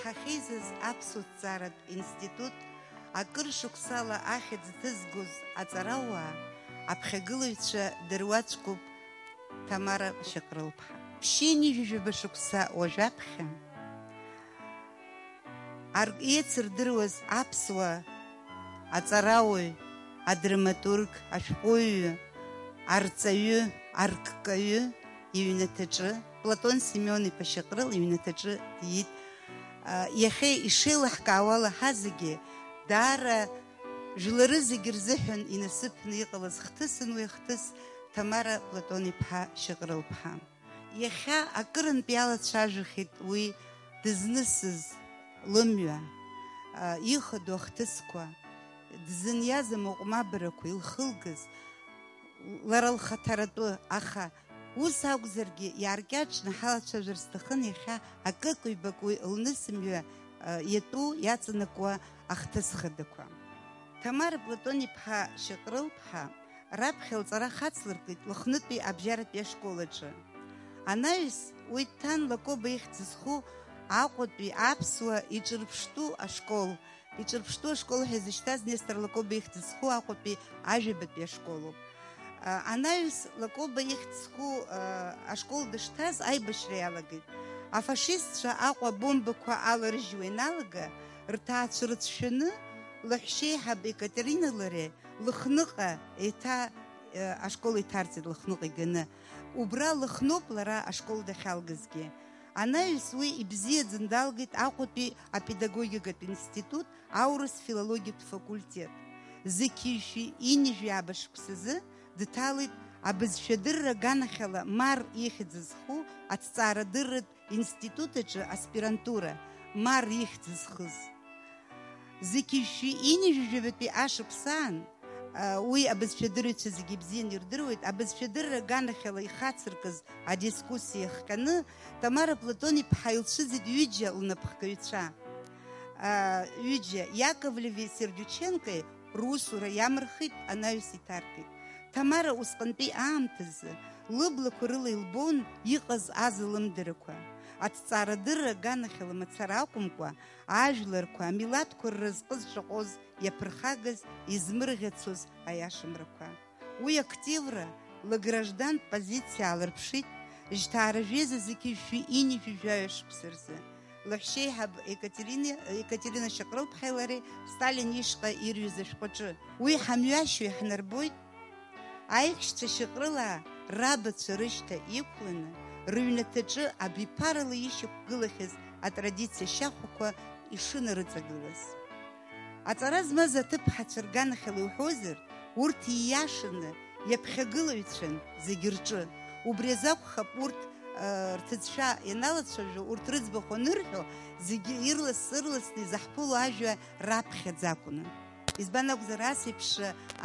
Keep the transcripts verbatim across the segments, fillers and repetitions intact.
Ҳахьеизаз аԥсуа ҭҵааратә институт акыр шықәсала ахьӡ ҭызгоз аҵарауаа, аԥхьагылаҩцәа дыруаӡәкуп Ҭамара Шьаҟрылԥҳа. Ԥшьынҩажәижәаба шықәса уажәаԥхьа ар-, еицырдыруаз аԥсуа аҵарауаҩ, адраматург, ашәҟәыҩҩы, арҵаҩы, арккаҩы иҩнаҭаҿы, Платон Семион-иԥа Шьаҟрыл иҩнаҭаҿы диит. Иахьа ишеилаҳкаауала ҳазегьы, даара жәлары зегьы рзыҳәан инасыԥны иҟалаз хҭысын уи ахҭыс, Ҭамара Платон-иԥҳа Шьаҟрылԥҳа. Иахьа акырынтә иалацәажәахьеит уи дызнысыз лымҩа, а, ихадоу ахҭысқәа, дзыниаз амыҟәмабрақәа илхылгаз, лара лхаҭаратәы, аха ус акәзаргьы, иааркьаҿны ҳалацәажәар сҭахын иахьа акык-ҩбак уи лнысымҩа, а, иатәу, иаҵанакуа ахҭыс хадақәа. Ҭамара Платон-иԥҳа Шьаҟрылԥҳа раԥхьа лҵара хацлыркит Лыхнытәи абжьаратәи ашкол аҿы. Анаҩс уи дҭан Лакоба ихьӡ зху Аҟәатәи аԥсуа иҿырԥштәу ашкол, иҿырԥштәу ашкол ҳәа изышьҭаз Нестор Лакоба ихьӡ зху Аҟәатәи ажәабатәи ашколуп. А, анаҩс Лакоба ихьӡ зху, а, ашкол дышҭаз аибашьра иалагеит. Афашистцәа Аҟәа абомбақәа аларыжьуа ианалага, рҭаацәа рыцәшәаны, лаҳәшьеиҳаб Екатерина лареи Лыхныҟа еиҭа, э, ашкол иҭарҵеит Лыхныҟа иганы. Убра Лыхноуп лара ашкол дахьалгазгьы. Анаҩс уи ибзиаӡаны далгеит Аҟәатәи апедагогикатә институт аурыс филологиатә факультет. Зқьи жәшәи ҩынҩажәи ааба шықәсазы дҭалеит абызшәадырра аганахьала Мар ихьӡ зху аҭҵаарадырратә институт аҿы аспирантура, Мар ихьӡ зхыз. Зқьи жәшәи ҩынҩажәи жәабатәи ашықәсаан, а, уи абызшәадырҩцәа зегьы ибзианы ирдыруеит, абызшәадырра аганахьала ихацыркыз адискуссиа иахҟьаны, Тамара Платон-иԥҳа илцәыӡит ҩыџьа лнапхгаҩцәа. А, ҩыџьа, Иаковлеви Сердюченкои русура иамырхит, анаҩс иҭаркит. Тамара усҟантәи аамҭазы лыблақәа рыла илбон иҟаз азалымдарақәа. Аҭҵаарадырра аганахьала мацара акәымкәа, ажәларқәа, амилаҭқәа рразҟы зҵәаҟәоз, иаԥырхагаз, измырӷьацоз аиашамрақәа. Уи активра, лыграждантә позициа аалырԥшит, жьҭаара жәеиза зқьи жәшәи ҩынҩажәи жәаҩа шықәса рзы, лаҳәшьеиҳаб Екатерина, Екатерина Шьаҟрылԥҳаи лареи Сталин ишҟа ирҩыз ашәҟәаҿы. Уи ҳамҩашьо иаҳнарбоит, аиҳәшьцәа Шьаҟрылаа рабацәа рышьҭа иқәланы, рыҩнаҭаҿы абиԥарала ишьақәгылахьаз атрадициа шьахәқәа ишынарыҵагылаз. Аҵара змаз аҭыԥҳацәа рганахьала иуҳәозар, урҭ ииашаны иаԥхьагылаҩцәан зегь рҿы. Убри азы акәхап урҭ, ыы, рҭыӡшәа ианалацәажәо, урҭ рыӡбахә анырҳәо, зегьы ирлас-ырласны изаҳԥыло ажәа раԥхьаӡа акәны. Избан акәзар, ас еиԥш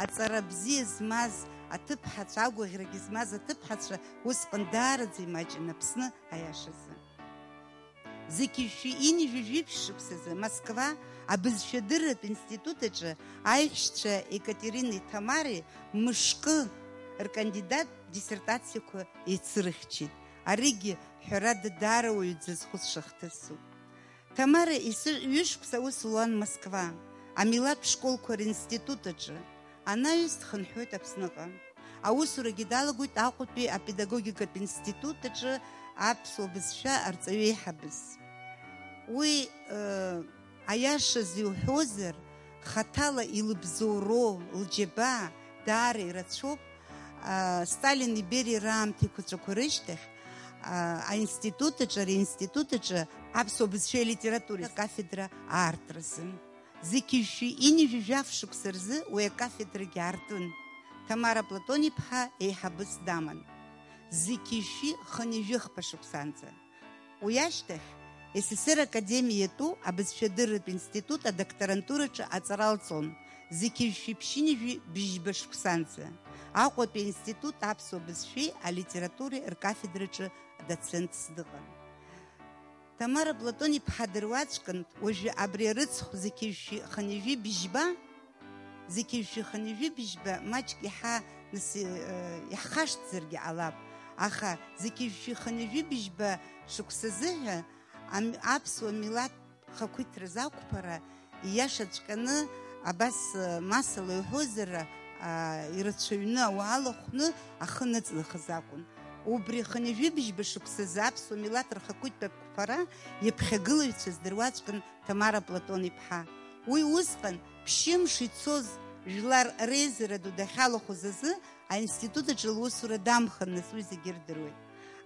аҵара бзиа змаз аҭыԥҳацәа, агәаӷьрагьы змаз аҭыԥҳацәа усҟан даараӡа имаҷын Аԥсны, аиашазы. Зқьи жәшәи ҩынҩажәи жәиԥшь шықәсазы Москва абызшәадырратә институт аҿы аиҳәшьцәа Екатеринеи Ҭамареи мышкы ркандидат диссертациақәа еицырыхьчеит. Аригьы, ҳәарада, даара уаҩ дзызхәыцша хҭысуп. Ҭамара ҩышықәса аус луан Москва, амилаҭтә школқәа ринститут аҿы, анаҩс дхынҳәуеит Аԥсныҟа. Аусурагьы далагоит Аҟәатәи апедагогикатә институт аҿы аԥсуа бызшәа арҵаҩы еиҳабыс. Уи, ыы, аиашаз иуҳәозар, хаҭала илыбзоуроу лџьабаа даара ирацәоуп, ыы, Сталини Бериа раамҭа еиқәаҵәақәа рышьҭахь, ыы, аинститут аҿы, ари аинститут аҿы аԥсуа бызшәеи алитературеи акафедра аартразы. Зқьи жәшәи ҩынҩажәи жәаф шықәса рзы уи акафедрагьы аартын. Ҭамара Платон-иԥҳа еиҳабыс даман. Зқьи жәшәи хынҩажәи хԥа шықәсанӡа. Уи ашьҭахь, С С С Р академиа иатәу абызшәадырратә институт адокторантураҿы аҵара алҵон, зқьи жәшәи ԥшьынҩажәи бжьба шықәсанӡа, Аҟәатәи аинститут аԥсуа бызшәеи алитературеи ркафедраҿы доцентс дыҟан. Ҭамара Платон-иԥҳа дыруаӡәкын, уажәы абри арыцхә зқьи жәшәи хынҩажәи бжьба, зқьи жәшәи хынҩажәи бжьба маҷк иаҳа нас, э, иаҳхашҭзаргьы ҟалап, аха зқьи жәшәи хынҩажәи бжьба шықәсазыҳәа ам-, аԥсуа милаҭ Хақәиҭраз ақәԥара, ииашаҵәҟьаны, абас, масала иҳәозар, а, ирацәаҩны ауаа лахәны ахы ныҵнахыз акәын. Убри хынҩажәи бжьба шықәсазы аԥсуа милаҭ рхақәиҭтә ақәԥара иаԥхьагылаҩцәа здыруаҵәҟьан Ҭамара Платон-иԥҳа. Уи усҟан, ԥшьымш ицоз жәлар реизара ду дахьалахәыз азы, аинститут аҿы лусура дамхын, нас уи зегьы ирдыруеит.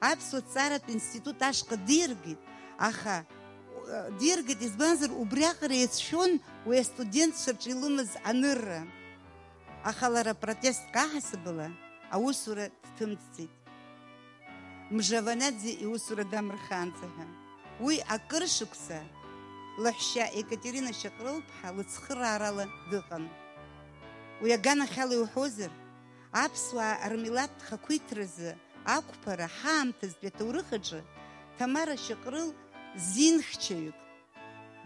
Аԥсуа ҭҵааратә институт ашҟа диргеит, аха, э, диргеит, избанзар, убриаҟара иацәшәон уи астудентцәа рҿы илымаз анырра. Аха лара протестк аҳасабала аусура дҭымҵӡеит. Мжаванаӡе иусура дамырхаанӡа ҳәа. Уи акыр шықәса лаҳәшьа Екатерина Шьаҟрылԥҳа лыцхыраарала дыҟан. Уи аганахьала иуҳәозар, аԥсуаа рмилаҭ хақәиҭразы ақәԥара ҳаамҭазтәи аҭоурых аҿы Ҭамара Шьаҟрыл зинхьчаҩык,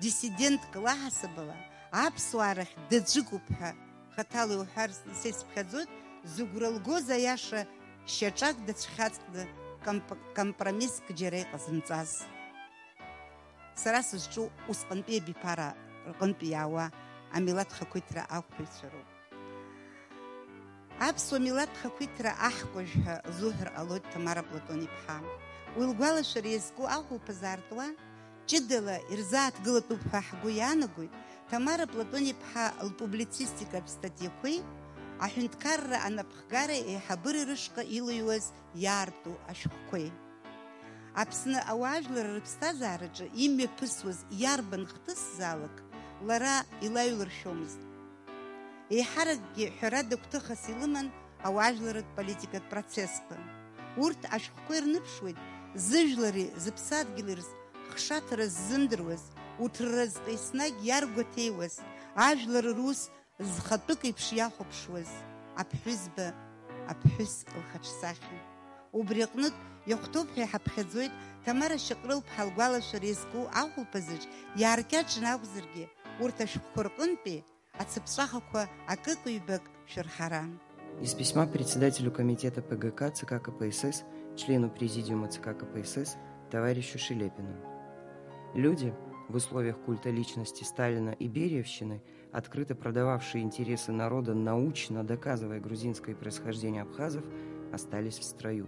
диссидентк лаҳасабала аԥсуаа рахь дыӡәыкуп ҳәа хаҭала иуҳәар са исԥхьаӡоит, зыгәра лгоз аиаша шьаҿак дацәхьаҵкны комп-, компромисск џьара иҟазымҵаз. Сара сызҿу усҟантәи абиԥара рҟынтә иаауа амилаҭ хақәиҭра ақәԥаҩцәа роуп. Аԥсуа милаҭ хақәиҭра аҳкәажә ҳәа лзуҳәар ҟалоит Ҭамара Платон-иԥҳа. Уи лгәалашәара иазку ахәылԥаз аартуа, ҷыдала ирзааҭгылатәуп ҳәа ҳгәы иаанагоит Ҭамара Платон-иԥҳа лпублицистикатә статиақәеи аҳәынҭқарра анапхгара еиҳабыреи рышҟа илыҩуаз иаарту ашәҟәқәеи. Аԥсны ауаажәлар рыԥсҭазаараҿы имҩаԥысуаз иарбан хҭысзаалак лара илаҩлыршәомызт. Еиҳаракгьы ҳәарада гәҭыхас илыман ауаажәларратә политикатә процессқәа. Урҭ ашәҟәқәа ирныԥшуеит зыжәлари зыԥсадгьыли рзы хшаҭара ззымдыруаз, урҭ рразҟы еснагь иаргәаҭеиуаз, ажәлар рус зхатәык еиԥш иахәаԥшуаз аԥҳәызба, аԥҳәыс лхаҿсахьа. Убри аҟнытә иахәҭоуп ҳәа иҳаԥхьаӡоит Ҭамара Шьаҟрылԥҳа лгәалашәара иазку ахәылԥазаҿ иааркьаҿны акәзаргьы, урҭ ашәҟәқәа рҟынтәи ацыԥҵәахақәа акык-ҩбак шәырҳара. Из письма председателю комитета П Г К Ц К К П С С, члену президиума Ц К К П С С товарищу Шелепину. Люди, в условиях культа личности Сталина и Бериевщины, открыто продававшие интересы народа, научно доказывая грузинское происхождение абхазов, остались в строю.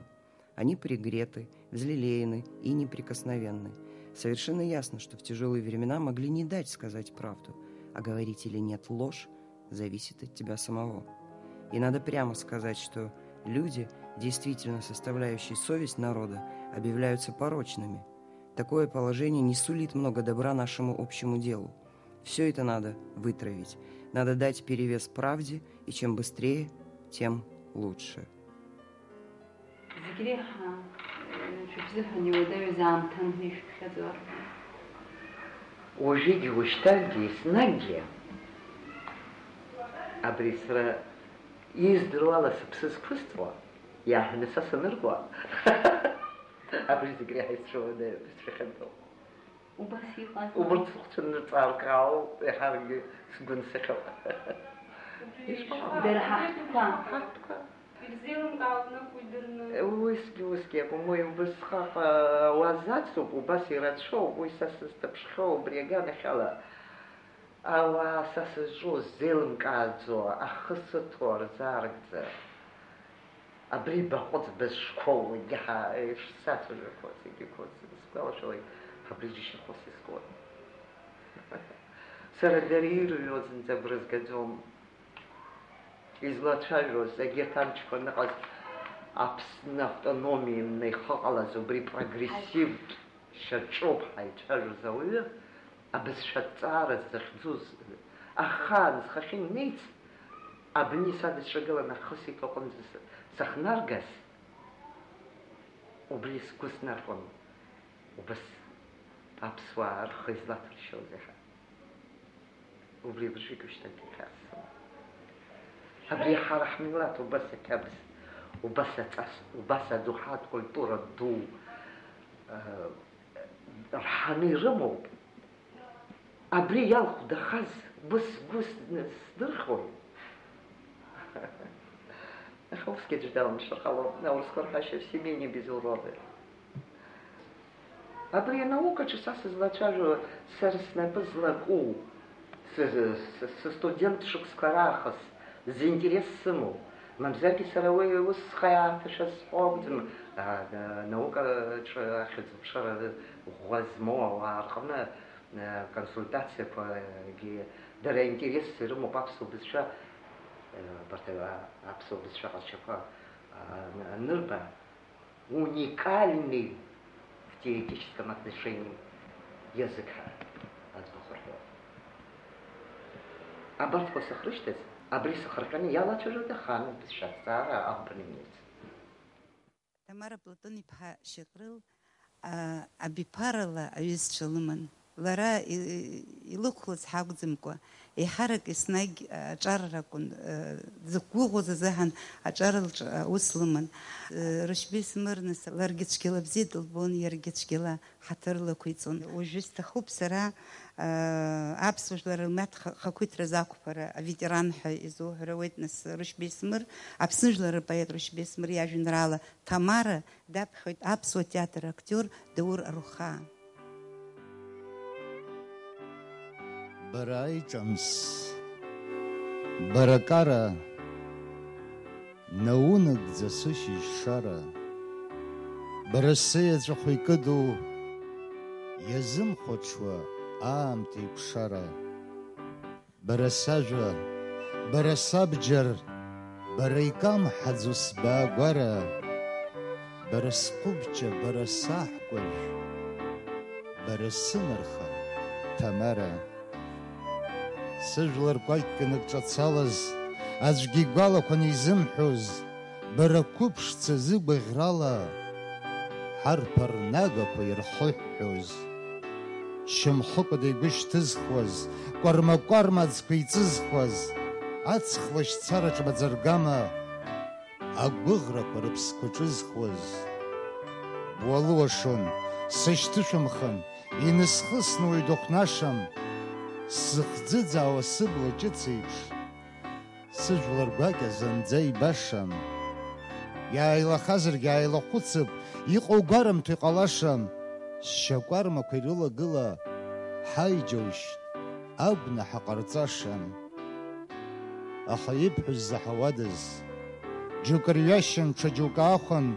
Они пригреты, взлелеены и неприкосновенны. Совершенно ясно, что в тяжёлые времена могли не дать сказать правду, а говорить или нет ложь зависит от тебя самого. И надо прямо сказать, что люди, действительно составляющие совесть народа, объявляются порочными. Такое положение не сулит много добра нашему общему делу. Всё это надо вытравить. Надо дать перевес правде, и чем быстрее, тем лучше. Зегь реиҳа, э, шәыбзыҳәан иуадаҩыз аамҭан ишәыԥхьаӡо арбан? Уажәыгьы, уажәшьҭаргьы, еснагьгьы абри сара издыруа ала сыԥсы зқәысҵуа, иааҳәны са саныркуа, абри зегь реиҳа исцәыуадаҩуп, исцәыхьанҭоуп. Убас иҟазма? Убырҭ сыхцәанырҵааркаау, еиҳаракгьы сгәы нсыхьуа. Убри ишԥа-, ишԥа-, дара ҳаҳтәқәа. Ҳаҳтәқәа. Ирзеилымкаауа наҟ уи дырны. Усгьы, усгьы акәым, уи убысҟак ауаа зацуп, убас ирацәоуп, уи са сызҭаԥшхьоу убри аганахьала. Ауаа са сызҿу ззеилымкааӡо, ахы сыҭо рзааргӡа. Абри баҟәыҵ бызшқәоу, егьа ишсацәажәақәо зегьы қәыц сгәалашәоит, абри џьашьахәыс искуан. Сара дара ирҩуа зынӡа брызгаӡом. Излацәажәоз, егьырҭ амчқәа аныҟаз Аԥсны автономиа ихыҟалаз убри прогрессивтә шьаҿоуп ҳаицәажәоз ауаҩы, абызшәа аҭҵаара захьӡуз, ахаан зхахьы инеиц, абни садыҿагылан ахысит аҟынӡа с-, сахнаргаз, убри сгәы снархәон, убас аԥсуаа рхы излаҭәыршьозеи ҳәа. Убри абыржәгьы шьҭагьы ихьаасым. Абри ҳара ҳмилаҭ убас ақьабз, убас аҵас, убас адоуҳатә культура ду, э, рҳаны ирымоуп. Абри иалхәдахаз гәыс-гәыс сдырхуеит. Аха усгьы аӡә далымшар ҟалом, аурысқәа рҳәашьа в семье не без уроды. Абри анаукаҿы са сызлацәажәо, сара снапы злаку, сы-, сы-, сыстудент шықәсқәа раахыс зинтерес сымоу, мамзаргьы сара уи ус схы иааҭашәаз сҳәо акәӡам, а, а, наукаҿы ахьӡ-ԥшара ӷәӷәа змоу ауаа рҟны, а, консультациақәагьы дара аинтерес ирымоуп аԥсуа бызшәа, а, абарҭ, а, аԥсуа бызшәа ҟазшьақәа, а, анырба. Уникальный в теоретическом отношении язык ҳәа аӡбахә рҳәо. Абарҭқәа сахрышьҭаз, абри сахырҟьаны иалацәажәоит ахаан бызшәа аҭҵаара аӷбаныҩнырц. Тамара Платон-иԥҳа Шьаҟрыл, а, абиԥарала аҩызцәа лыман. Лара и-, илықәлоз ҳакәӡамкәа, еиҳарак еснагь аҿар ракәын, э, дзықәгәыӷуаз азыҳәан аҿар лҿ-, аус лыман. Э, Рушьбеи Смыр нас ларгьы цәгьала бзиа дылбон, иаргьы цәгьала ҳаҭыр лықәиҵон. Уажәы сҭахуп сара, э, аԥсуа жәлар рмаҭ ха-, хақәиҭраз ақәԥара аветеран ҳәа изуҳәар ауеит, нас, Рушьбеи Смыр, Аԥсны жәлар рпоет Рушьбеи Смыр иажәеинраала Ҭамара даԥхьоит аԥсуа театр актиор Даур Арухаа. Бара аиҿамс, бара акара, наунагӡа сышьыжь шара, бара сеиаҵәахә икыду, иазымхәаҽуа аамҭа икәшара. Бара сажәа, бара сабџьар, бара икамҳаӡо сбаагәара, бара сҟәыбҷа, бара саҳкәажә, бара сынарха, Ҭамара. Сыжәлар кәакьк ныкҿацалаз, аӡәгьы игәалақәаны изымҳәоз, бара қәыԥшӡа зыгәаӷьрала ҳарԥарнагақәа ирхыҳәҳәоз, шьамхы кәада игәы шьҭызхуаз, кәарма-кәарма аӡқәа иҵызхуаз, аҵх лашьцараҿ маӡа-ргама агәыӷрақәа рыԥсқәа ҿызхуаз. Уалуашон, сышьҭышәымхын, инысхысны уаҩ дыхәнашам, сзыхӡыӡаауа сыбла ҿыц еиԥш. Сыжәлар гәакьа зынӡа ибашам. Иааилахазаргьы ааилахәыцып, иҟоу гәарымҭо иҟалашам. Сшьакәармақәа ирылагыла, ҳаи, џьоушьҭ, агәнаҳа ҟарҵашам. Аха ибҳәоз заҳауадаз, џьоукы рҩашьан, ҽа џьоукы аахәан,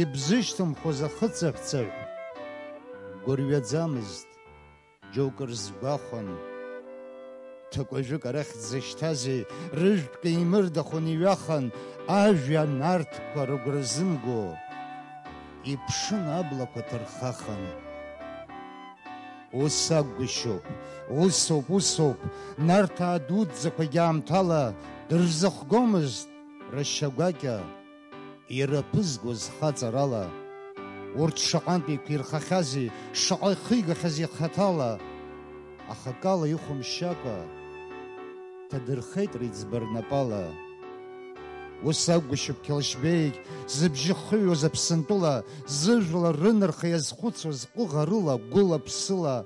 ибзышьҭымхуаз ахыцаҳәцаҳә. Гәырҩаӡамызт. Џьоукы рзгәахәын. Ҭакәажәык арахь дзышьҭази, рыжәтәқәа еимырдахон, иҩахан, ажәҩан нарҭқәа рыгәра зымго. Иԥшын аблақәа ҭырхахан. Ус акәгәышьоуп, усоуп, усоуп, Нарҭаа дуӡӡақәагьы аамҭала дырзыхгомызт рашьа гәакьа. Ирыԥызгоз хаҵарала, урҭ шаҟантә еиқәирхахьази, шаҟа ихигахьази хаҭала, аха акала ихәамшьакәа, ҭадырхеит реиҵбы рнапала. Ус акәгәышьоуп Қьалышьбеигь зыбжьы хыҩуаз Аԥсынтәыла, зыжәлар рынарха иазхәыцуаз ҟәыӷа рыла, гәыла-ԥсыла,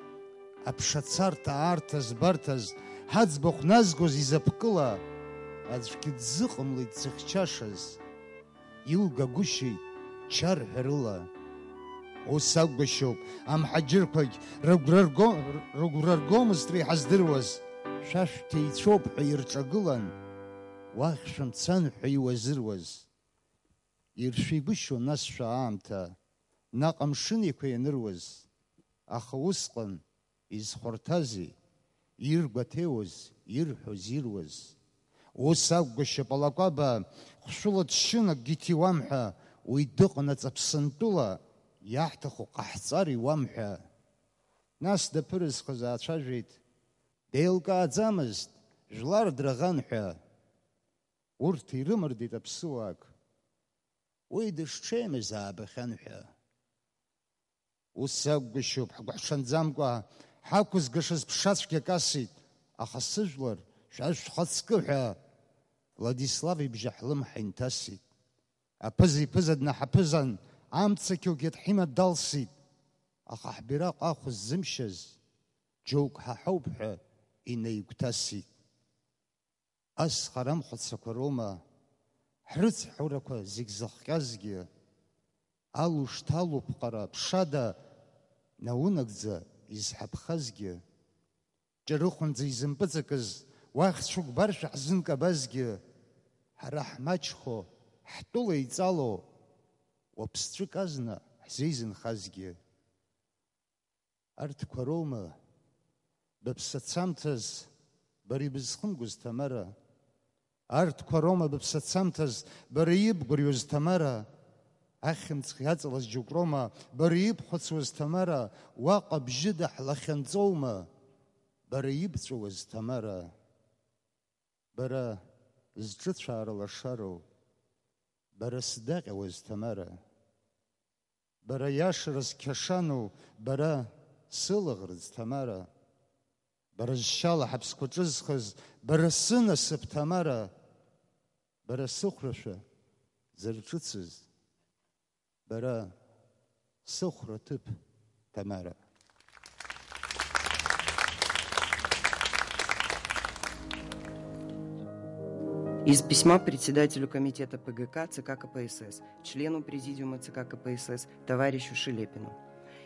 аԥшацарҭа аарҭаз-барҭаз, ҳаӡбахә назгоз изаԥкыла, аӡәгьы дзыҟамлеит дзыхьчашаз. Илгагәышьеит чарҳәарыла. Ус акәгәышьоуп, амҳаџьырқәагь рыгәра рго-, рыгәра ргомызт реиҳа здыруаз, шәа шәҭеицәоуп ҳәа ирҿагылан, уахь шәымцан ҳәа иуазыруаз. Иршәигәышьон нас шәа аамҭа, наҟ амшын еиқәа ианыруаз, аха усҟан изхәарҭази, иргәаҭеиуаз, ирҳәоз, ируаз? Ус акәгәышьап алакәаба, хәшәыла ҭшьынакгьы ҭиуам ҳәа, уи дыҟанаҵ Аԥсынтәыла, иаҳҭаху ҟаҳҵар иуам ҳәа. Нас даԥырызхыз аацәажәеит, деилкааӡамызт, жәлар драӷан ҳәа. Урҭ ирымардеит аԥсыуаак, уи дышҽеимыз аабахьан ҳәа. Ус акәгәышьоуп, ҳгәыҳҽанӡамкәа ҳақәызгашаз ԥшацәгьак асит, аха сыжәлар, шәа шәхаҵкы ҳәа, Владислав ибжьы ҳлымҳа инҭасит. Аԥыза-иԥыза днаҳаԥызан, амца қьоуқьад ҳима далсит, аха ҳбираҟ ахә ззымшьаз, џьоук ҳаҳауп ҳәа инаигәҭасит. Ас харамхәыццакәа роума, ҳрыцҳаурақәа зегь зыхҟьазгьы, алушҭа алуп ҟара ԥшада, наунагӡа изҳаԥхазгьы, ҷарыхәанӡа изымпыҵакыз, уахь цәыкәбаршәа ҳзынкабазгьы, ҳара ҳмаҷхо, ҳтәыла иҵало, уаԥсҵәык азна ҳзеизынхазгьы. Арҭқәа роума быԥсацамҭаз бара ибызхымгоз, Ҭамара? Арҭқәа роума быԥсацамҭаз бара ибгәырҩоз, Ҭамара? Ахьымӡӷ иаҵалаз џьоук роума бара ибхәыцуаз, Ҭамара? Уаҟа бжьыда ҳлахьынҵоума бара ибҵәуаз, Ҭамара? Бара зҿыцәаара лашароу, бара сдаҟьауаз, Ҭамара? Бара иашара зқьашану, бара сылаӷырӡ, Ҭамара? Бара зшьала ҳаԥсқәа ҿызхыз, бара сынасыԥ, Ҭамара? Бара сыхәрашәа зырҿыцыз, бара сыхәра ҭыԥ, Ҭамара? Из письма председателю комитета П Г К Ц К К П С С, члену Президиума Ц К К П С С товарищу Шелепину.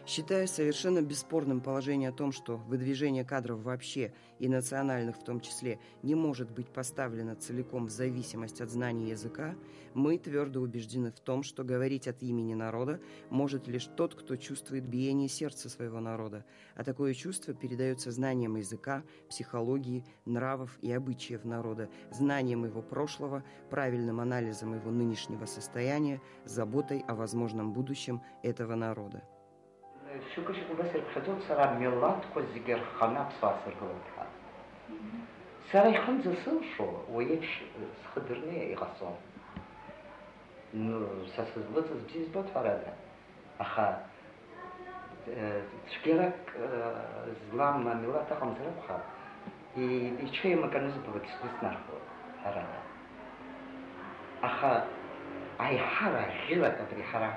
Считая совершенно бесспорным положение о том, что выдвижение кадров вообще и национальных в том числе не может быть поставлено целиком в зависимость от знания языка, мы твердо убеждены в том, что говорить от имени народа может лишь тот, кто чувствует биение сердца своего народа, а такое чувство передается знанием языка, психологии, нравов и обычаев народа, знанием его прошлого, правильным анализом его нынешнего состояния, заботой о возможном будущем этого народа. Шьоукы-шьоукы убас ирыԥхьаӡоит, сара амилаҭқәа зегьы рханы аԥсуаа сыргылоит ҳәа. Сара ихынӡа сылшо, уи еиԥш схы дырны иҟасҵом. Ну, са сызлыҵыз бзиа збоит, ҳәарада. Аха, э, цәгьарак, э, злам амилаҭ ыҟамзар акәхап, и-, иҽеим акы анызбалак сгәы снархоит, ҳәарада. Аха аиҳара ӷьырак абри ҳара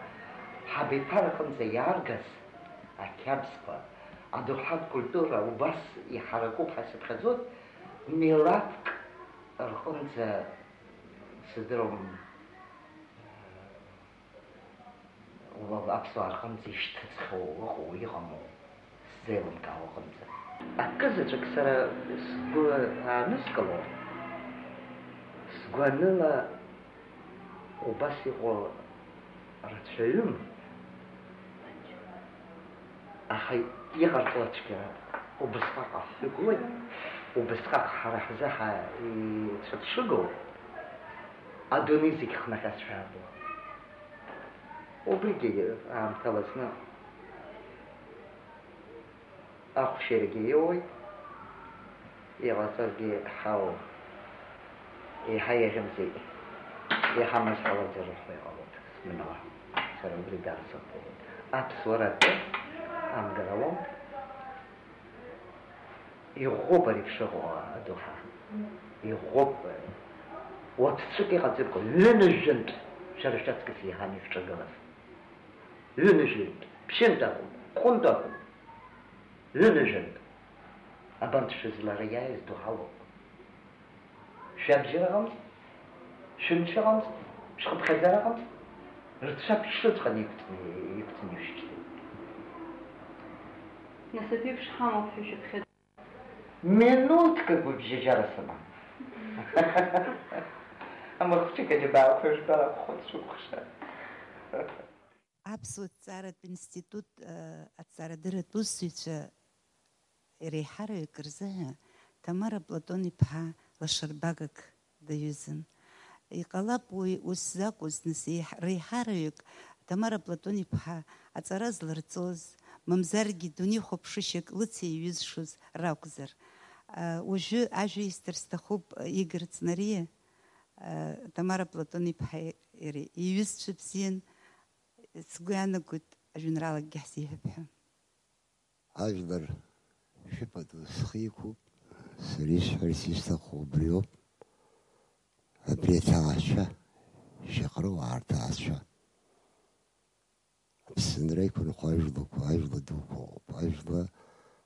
ҳабиԥараҟынӡа иааргаз ақьабзқәа, адоуҳатә культура убас иҳаракуп ҳәа сыԥхьаӡоит, милаҭк рҟынӡа сыздыруам, уа-, аԥсуаа рҟынӡа ишьҭыҵхьоу ыҟоу, иҟаму сзеилымкаауа аҟынӡа. Акызаҵәык сара сгәы ааныскыло, сгәаныла убас иҟоу рацәаҩым, аха иҟарҵо ацәгьара убысҟак ҳшәыгоит, убысҟак ҳара ҳзы ҳа-, ицәыԥшыгоу адунеи зегь хнахьазшәа аабо. Убригьы аамҭала зны ахәшьарагьы иоуеит, иҟаҵазгьы ҳауоуп. Еиҳа иаӷьымзи, иҳамаз ҳалаӡароуп ҳәа иҟалоит, сминала. Сара убри дара сыҟоуп. Аԥсуара атәы амгара лоуп. Иӷәӷәоуп ари ԥшыҟоу адоуҳа. Иӷәӷәоуп. Уаԥсҵәык иҟаӡамкәа, ҩынҩажәантә шәара шәаҵкыс еиҳаны ишәҿагылаз. Ҩынҩажәантә, ԥшьынтә акәым, ҟәынтә акәым. Ҩынҩажәантә. Абанҭ шәызлара иааиз доуҳалоуп. Шәабжьараҟынтә, шәымчаҟынтә, шәхыԥхьаӡараҟынтә, рцәа ԥшыҵәҟьаны иқәҵны, иқәҵны ишәышьҭоуп. Насыԥ еиԥш ҳамоуп ҳәа шәыԥхьаӡоит. Минуҭк агәыбжьаџьара сымам. Амахәҿы кадибаақәа жәбар акәхоит сшәыкәыхшара. Аԥсуа ҭҵааратә институт аҭҵаарадырратә усзуҩцәа реиҳараҩык рзыҳәа Ҭамара Платон-иԥҳа лашарбагак даҩызан. Иҟалап уи ус закәыз, нас, еиҳ-, реиҳараҩык Ҭамара Платон-иԥҳа аҵара зларҵоз, мамзаргьы дунеихәаԥшышьак лыцеиҩызшоз ракәзар. Уажәы ажәа исҭар сҭахуп Игор Ҵнариа, Ҭамара Платон-иԥҳа иара иҩызцәа бзиан. Сгәы иаанагоит, ажәеинраалакгьы ҳзеиҳәап ҳәа. Ажәлар шәыпату схы иқәуп, сара исҳәарц исҭаху убриоуп. Абри аҭаацәа, шьаҟрыуаа рҭаацәа. Аԥсынра иқәынхо ажәлақәа, ажәла дуқәа ыҟоуп, ажәла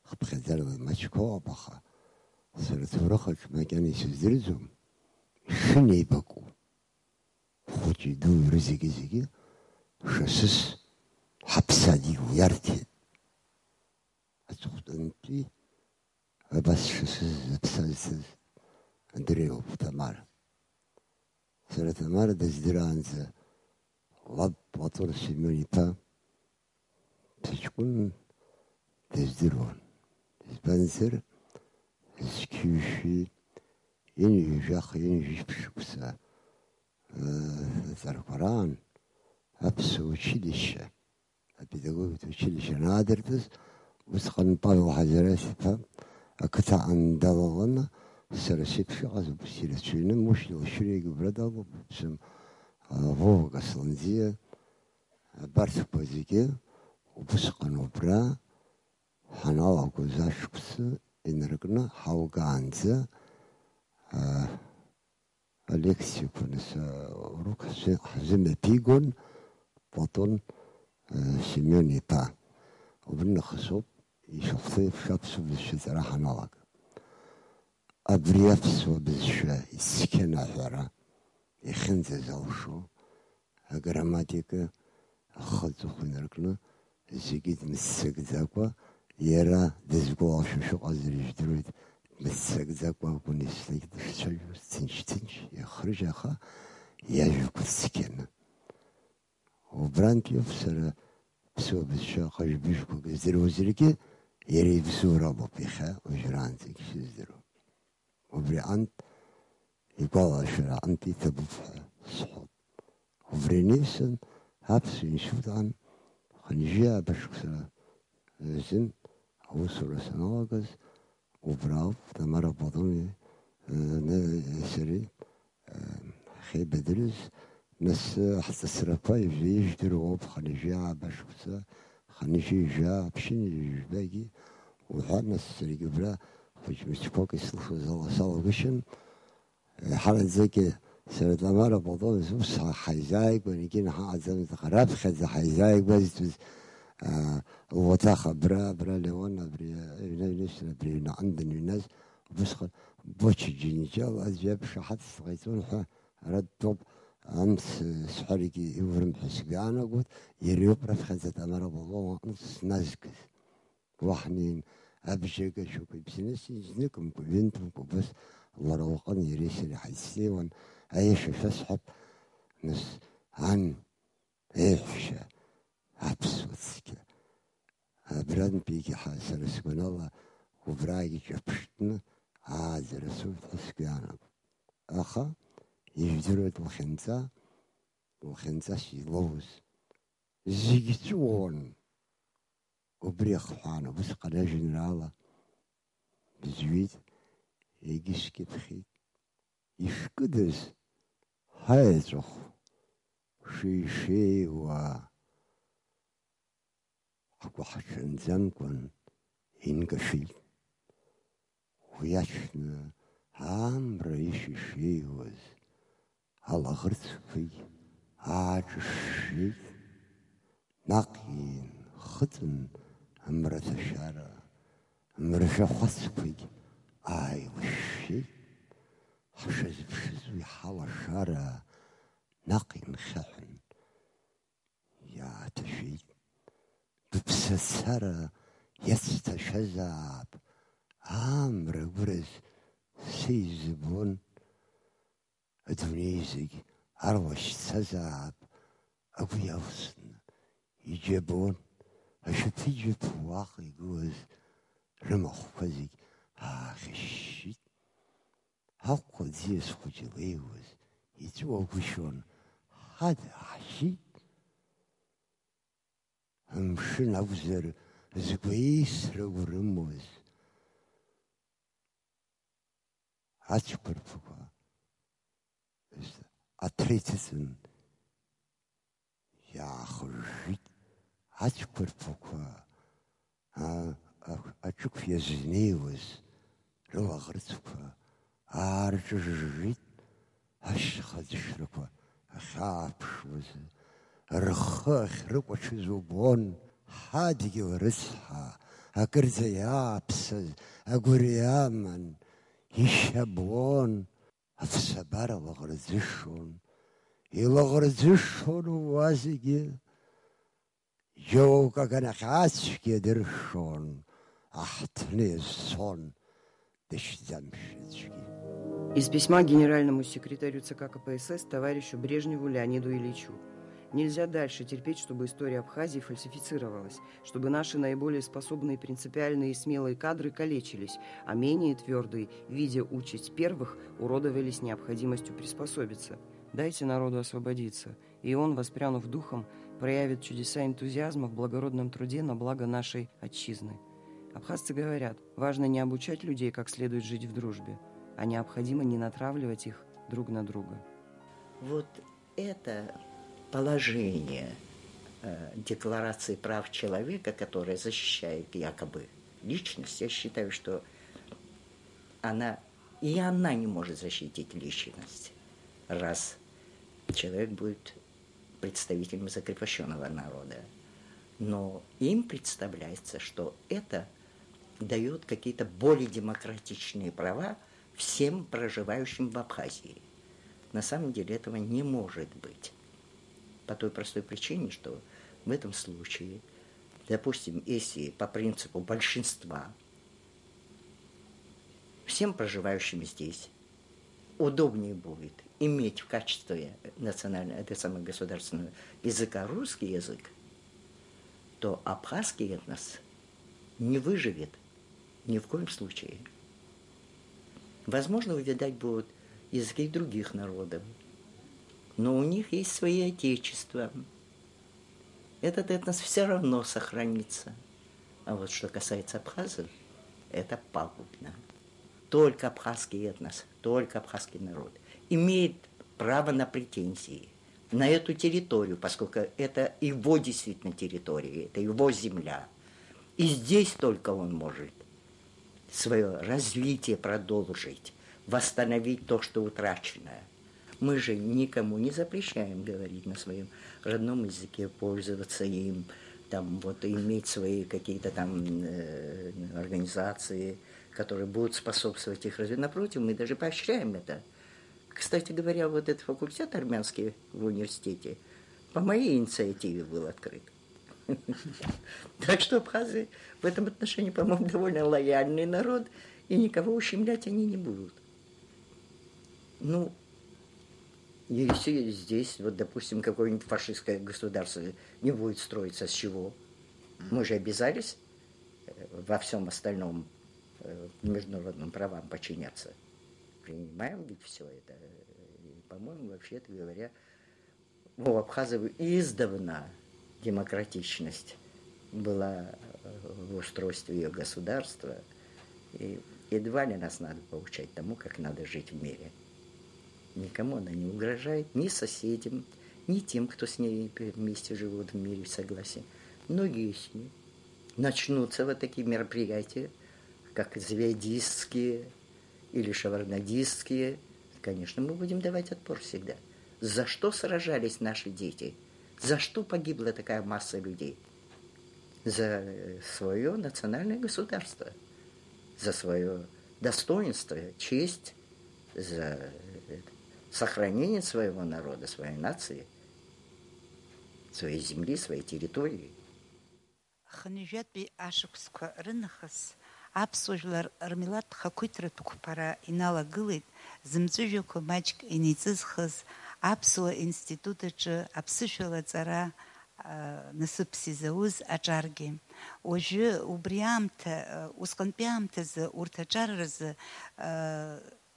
хыԥхьаӡарала имаҷқәа ыҟоуп, аха сара аҭоурых аҿы макьана исыздырӡом, ишынеибаку. Хәыҷи дуи рызегьы-зегьы шасыс ҳаԥсадгьыл иарҭеит. аҵыхәтәантәи абас шысызыԥсазтәыз адырҩауп Ҭамара. Сара Ҭамара дыздыраанӡа лаб Платон Семион-иԥа дыҷкәын дыздыруан. Избанзар, зқьи-жәшәи ҩынҩажәаха, ҩынҩажәи шықәса, э, аҵарақәа раан аԥсуа училище, апедагогикатә училище анаадыртыз, усҟан Павел Ҳазариас-иԥа ақыҭа аан далаланы, сара сеиԥш иҟаз убыс ирацәаҩны, Мушьни Лашьыриагьы убра далоуп, ԥсым, а, Вова Касланӡиа, абарҭқәа зегьы убысҟан убра ҳаналагоз ашықәсы инаркны ҳалгаанӡа, а, алекциақәа нас, а, урок ҳзы-, ҳзымҩаԥигон Платон, а, Семион-иԥа. Убри нахыс ауп ишахәҭоу еиԥш аԥсуа бызшәа аҵара ҳаналага. Абри аԥсуа бызшәа ицқьаны аҳәара иахьынӡазалшо, аграмматика ахы аҵыхәа инаркны, зегьы дмыццакӡакәа, иара дызгәалашәо шыҟазар ижәдыруеит, дмыццакӡакәа акәын еснагь дышцәажәоз, ҭынч-ҭынч, иахрыжь, аха иажәақәа цқьаны. Убрантәи ауп сара ԥсуа бызшәа ҟыжә-быжәқәак здыруазаргьы, иара ибзиоуроуп иахьа уажәраанӡагь шыздыруа. Убри аҟынтә игәалашәара аҟынтә иҭабуп ҳәа сҳәоит. Убри аниасын, аԥсуа институт аан хынҩажәи ааба шықәса рзын аусура саналагаз, убра ауп Тамара Платон-иԥа, э, сареи, э, ҳахьеибадырыз, нас, э, ҳҵысрақәа ижәдыруа ауп, хынҩажәи ааба шықәса, хынҩажәи жәа, ԥшьынҩажәи жәбагьы уҳәа, нас саргьы убра хәыҷ-мыҷқәак исылшоз ала салагәышьан. Ҳаранӡагьы сара Тамара Платон-иԥа ус ҳаизааигәан, егьи ҳаҟаӡамызт, аха раԥхьаӡа ҳаизааигәазтәыз, аа, луаҭах абра, абра Леон, абри аҩны, аҩныҵҟа, абри аҩнаҟны даныҩназ, убысҟан Боча Џьынџьал аӡә иаԥшаҳац сҟаиҵон ҳәа ара дтәоуп, амц сҳәаргьы иурым ҳәа сгәы иаанагоит, иара иоуп раԥхьаӡа Тамара Платон-иԥа сназгаз. Уа ҳнеин, абжьы агашәақәа ибзанысит, зныкымкәа, ҩынтәымкәа убас лара лҟын иареи сареи ҳаицнеиуан, аиаша шәасҳәап, нас, ан, еиҳәшьа, аԥсуа цқьа. Абрантәигьы ҳа-, сара сгәанала, убраагьы ҿаԥштәны ааӡара соуит ҳәа сгәы иаанагоит. Аха, ижәдыруеит лхьынҵа, лхьынҵас илоуз. Зегь ҵәыуон. Убри ахҳәаан убысҟан ажәеинраала бызҩит, егьыскьыԥхьит. Ишкыдыз ҳаеҵәахә шеишеиуа ҳгәы ҳҽанӡамкәан инкашәеит. Уи аҽны амра ишеишеиуаз алаӷырӡқәагь ааҿышшеит, наҟ инхыҵын амраҭашәара, амрашәахәацқәагь ааилышәшәеит, ҳшазыԥшыз уи ҳалашара наҟ инхьаҳәын. Иааҭашәеит. Быԥсацара иацҭашәазаап, амра гәыраз сеизыбон. Адунеи зегь арлашьцазаап, агәы иалсны иџьабон. Ашәаԥыџьаԥ уаҟа игылаз рымахәқәа зегь аахьышьшьит. Аҟәа аӡиас хәыҷы илеиуаз иҵәыуагәышьон, ҳада ҳшьит. Амшын акәзар, згәеисра урымоз. Ацәқәырԥақәа аҭра иҭыҵын, иаахыжжит. Ацәқәырԥақәа, а, а, аҿықә иазнеиуаз рылаӷырӡқәа аарҿыжжит, ашьха ӡышрақәа ахьааԥшуаз, рхы ахьрыкәаҽыз убон, ҳадгьыл рыцҳа, акырӡа иааԥсаз агәырҩа аман, ишьаблон. Аԥсабара лаӷырӡышон, илаӷырӡышон уа зегьы. Џьоук аганахь ацәгьа дыршон, аҳҭны иазцон дышьӡамшәаӡәгьы. Из письма генеральному секретарю ЦК КПСС товарищу Брежневу Леониду Ильичу. Нельзя дальше терпеть, чтобы история Абхазии фальсифицировалась, чтобы наши наиболее способные, принципиальные и смелые кадры калечились, а менее твердые, видя участь первых, уродовались необходимостью приспособиться. Дайте народу освободиться, и он, воспрянув духом, проявит чудеса энтузиазма в благородном труде на благо нашей отчизны. Абхазцы говорят: важно не обучать людей, как следует жить в дружбе, а необходимо не натравливать их друг на друга. Вот это положение э, Декларации прав человека, которая защищает якобы личность, я считаю, что она и она не может защитить личность, раз человек будет представителем закрепощенного народа. Но им представляется, что это дает какие-то более демократичные права всем проживающим в Абхазии. На самом деле этого не может быть. По той простой причине, что в этом случае, допустим, если по принципу большинства всем проживающим здесь удобнее будет иметь в качестве национального, это самое государственного языка русский язык, то абхазский этнос не выживет ни в коем случае. Возможно, увядать будут языки других народов, но у них есть свои отечества. Этот этнос все равно сохранится. А вот что касается абхазов, это пагубно. Только абхазский этнос, только абхазский народ имеет право на претензии на эту территорию, поскольку это его действительно территория, это его земля. И здесь только он может свое развитие продолжить, восстановить то, что утрачено. Мы же никому не запрещаем говорить на своем родном языке, пользоваться им, там, вот, иметь свои какие-то там э, организации, которые будут способствовать их развитию. Напротив, мы даже поощряем это. Кстати говоря, вот этот факультет армянский в университете по моей инициативе был открыт. Так что абхазы в этом отношении, по-моему, довольно лояльный народ, и никого ущемлять они не будут. Ну, если здесь, вот, допустим, какое-нибудь фашистское государство не будет строиться, с чего? Мы же обязались э, во всем остальном э, международным правам подчиняться. Принимаем ведь все это. И, по-моему, вообще-то говоря, у абхазов издавна демократичность была э, в устройстве ее государства. И едва ли нас надо поучать тому, как надо жить в мире. Никому она не угрожает, ни соседям, ни тем, кто с ней вместе живут в мире, в согласии. Но если начнутся вот такие мероприятия, как звеодистские или шаварнадистские, конечно, мы будем давать отпор всегда. За что сражались наши дети? За что погибла такая масса людей? За свое национальное государство, за свое достоинство, честь, за сохранение своего народа, своей нации, своей земли, своей территории. Хынҩажәатәи ашықәсқәа рынахыс аԥсуа жәлар рмилаҭ хақәиҭратә қәԥара иналагылеит, зымҵәыжәҩақәа маҷк иниҵызхыз аԥсуа институт аҿы аԥсышәала аҵара насыԥс изауз аҿаргьы. Уажәы убри аамҭа, усҟантәи аамҭазы урҭ аҿар рзы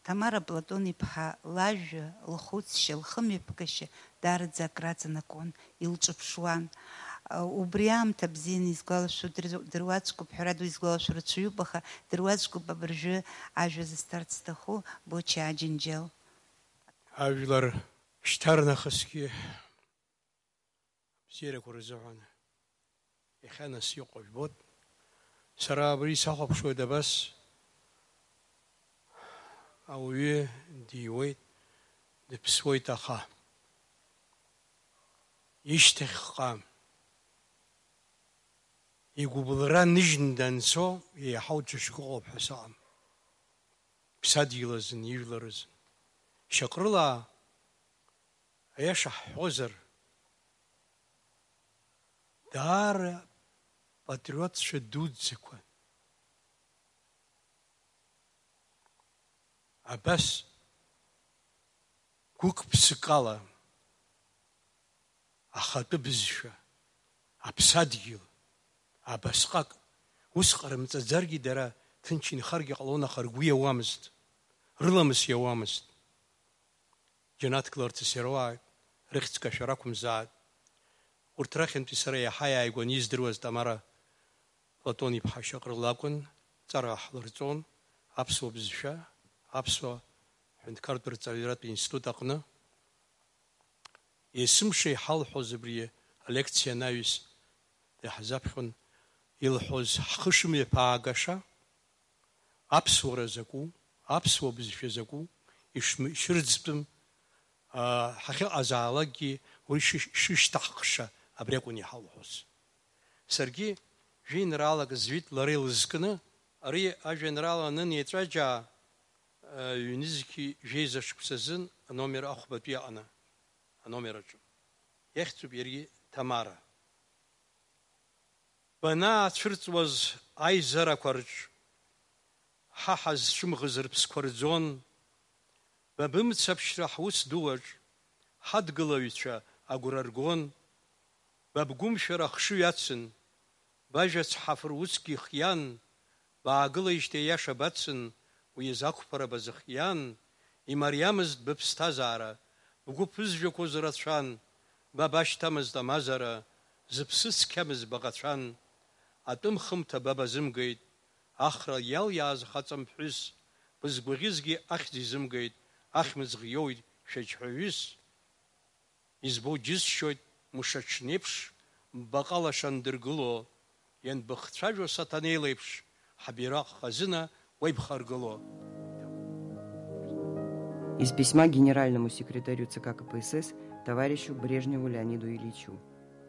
Ҭамара Платон-иԥҳа лажәа, лхәыцшьа, лхымҩаԥгашьа даараӡа акраҵанакуан, илҿыԥшуан. Убри аамҭа бзианы изгәалашәо дыр-, дыруаӡәкуп, ҳәарада, уи згәалашәо рацәаҩуп, аха дыруаӡәкуп абыржәы ажәа зысҭарц сҭаху Боча Аџьынџьал. Ажәлар шьҭарнахысгьы абзиарақәа рзыҳәан иахьа нас иҟоу жәбоит. Сара абри сахәаԥшуеит абас, ауаҩы диуеит, дыԥсуеит, аха ишьҭахьҟа игәыбылра ныжьны данцо еиҳау ҿышәк ыҟоуп ҳәа сыҟам. Ԥсадгьыл азын, ижәлар азын. Шьаҟрыла, аиаша ҳҳәозар, даара патриотцәа дуӡӡақәан. Абас гәык-ԥсыкала ахатәы бызшәа, аԥсадгьыл, абасҟак, ус ҟарымҵаӡаргьы дара ҭынч инхаргьы ҟалон, аха ргәы иауамызт, рыламыс иауамызт. Џьанаҭ клырҭыс ируааит, рыхьӡ кашәара ақәымзааит. Урҭ рахьынтәи сара иаҳа иааигәаны издыруаз Тамара Платон-иԥҳа Шьаҟрыл акәын, ҵара ҳлырҵон, аԥсуа бызшәа, аԥсуа ҳәынҭқарратә рҵаҩратә институт аҟны. Есымша иҳалҳәоз абри алекциа анаҩс иаҳзаԥхьон, илҳәоз ҳхы шымҩаԥаагаша, аԥсуара закәу, аԥсуа бызшәа закәу, ишм-, ишырӡтәым, аа, ҳахьыҟазаалакгьы уи шыш-, шышьҭаҳхша абри акәын иҳалҳәоз. Саргьы жәеинраалак зҩит лара илызкны, ари ажәеинраала анынеиҵәаџьаа, ҩнызқьи жәеиза шықәсазын, аномер ахәбатәи аҟны, аномер аҿы. Иахьӡуп иаргьы Ҭамара. Банаацәырҵуаз аизарақәа рҿ, ҳа ҳазцәымӷыз рыԥсқәа рӡон, ба бымцаԥшьра ҳус дууаҿ, ҳадгылаҩцәа агәра ргон, ба бгәымшәара ахшыҩ ацын, бажәа цҳафыр усгьы ихиан, баагылеижьҭеи аиаша бацын, уи азы ақәԥара базыхиан, имариамызт быԥсҭазаара, бгәы ԥызжәақәоз рацәан, ба башьҭамызт амазара, зыԥсы цқьамыз баӷацәан. Атәым хымҭа ба базымгеит, ахра иалиааз хаҵамԥҳәыс, бызгәаӷьызгьы ахьӡ изымгеит, ахьмыӡӷ иоуит шәаџьҳәаҩыс. Избо џьысшьоит, мшаҽнеиԥш, баҟала шандыргыло, ианбыхцәажәо Саҭанеи леиԥш, ҳбираҟ хазына уа ибхаргыло. Из письма генеральному секретарю ЦК КПСС товарищу Брежневу Леониду Ильичу.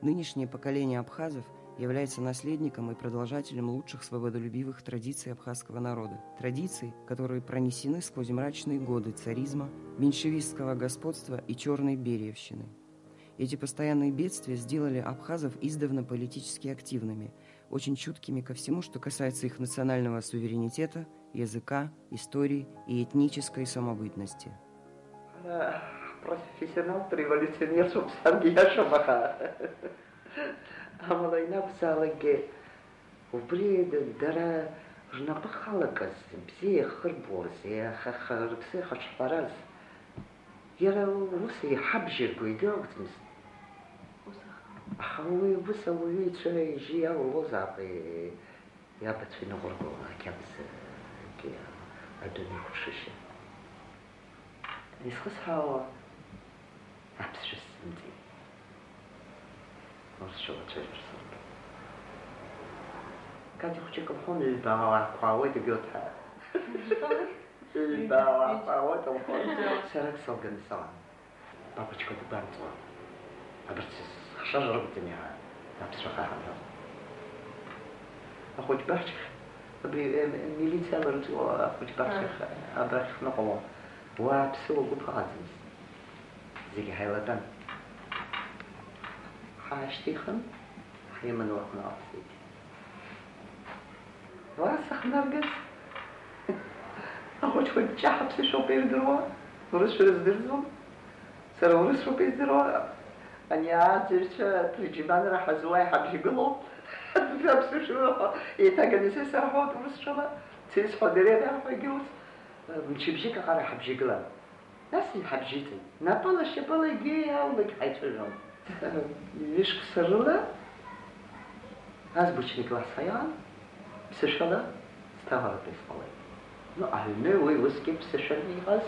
Нынешнее поколение абхазов является наследником и продолжателем лучших свободолюбивых традиций абхазского народа. Традиций, которые пронесены сквозь мрачные годы царизма, меньшевистского господства и черной бериевщины. Эти постоянные бедствия сделали абхазов издавна политически активными, очень чуткими ко всему, что касается их национального суверенитета, языка, истории и этнической самобытности. Ҳара ҳпрофессионалтә револиуционерцәоуп, саргьы иашоуп, аха амала ианакәзаалакгьы убри дара рнапы халакыз, бзиа иахырбуаз, иаха-, рыԥсы иахаҿҳәараз, иара ус иҳабжьырго идыруаӡмызт. Аха уи ус ауаҩы ицәа ижьы иалалозаап, иабацәа иныҟәырго ақьабзагьы адунеи хәаԥшышьа. Исхысҳәаауа аԥсшәа сзымҵеит. Урысшәа уацәажәар сылшоит. Катя хәыҷык лҳәон, ҩба аауаа қәаауеит, убиоуҭаа. Ҩба аауаа қәаауеит лҳәон. Сара ак салганы саан. Папочка дгәамҵуан. Абарҭ схшажа ракәӡами ҳәа аԥсшәа хаҳамҳәо. Ахәыҷбаҳчахь, абри, э, милициа ларҵо ахәыҷбаҳчахь, абрахь ҳныҟәалон. Уа аԥсыуа гәыԥ ыҟаӡамызт. Зегьы ҳаилатәан. Ҳаашьҭихын, ҳиманы уахынла ҳцеит. Уа сахнаргаз, ахәыҷқәа ҷҷаҳа ԥсышәоуп ирдыруа, урысшәа рыздырӡом. Сара урысшәоуп издыруа, ани ааӡаҩцәа Триџьиманра ҳазуа иҳабжьагылоуп. Аԥсышәала еиҭаганы сеисарҳәоит урысшәала, сеисҳәо дара ианаҳҳәогьы ус, мчыбжьык аҟара ҳабжьагылан. Нас иҳабжьиҵеит. Напала-шьапала егьи иаалак ҳаицәажәон. Ҩышықәса рыла азбучник ласҳа иҟан, ԥсышәала сҭаҳәаратәы исҟалеит. Ну, аҩны уи усгьы ԥсышәала иҟаз.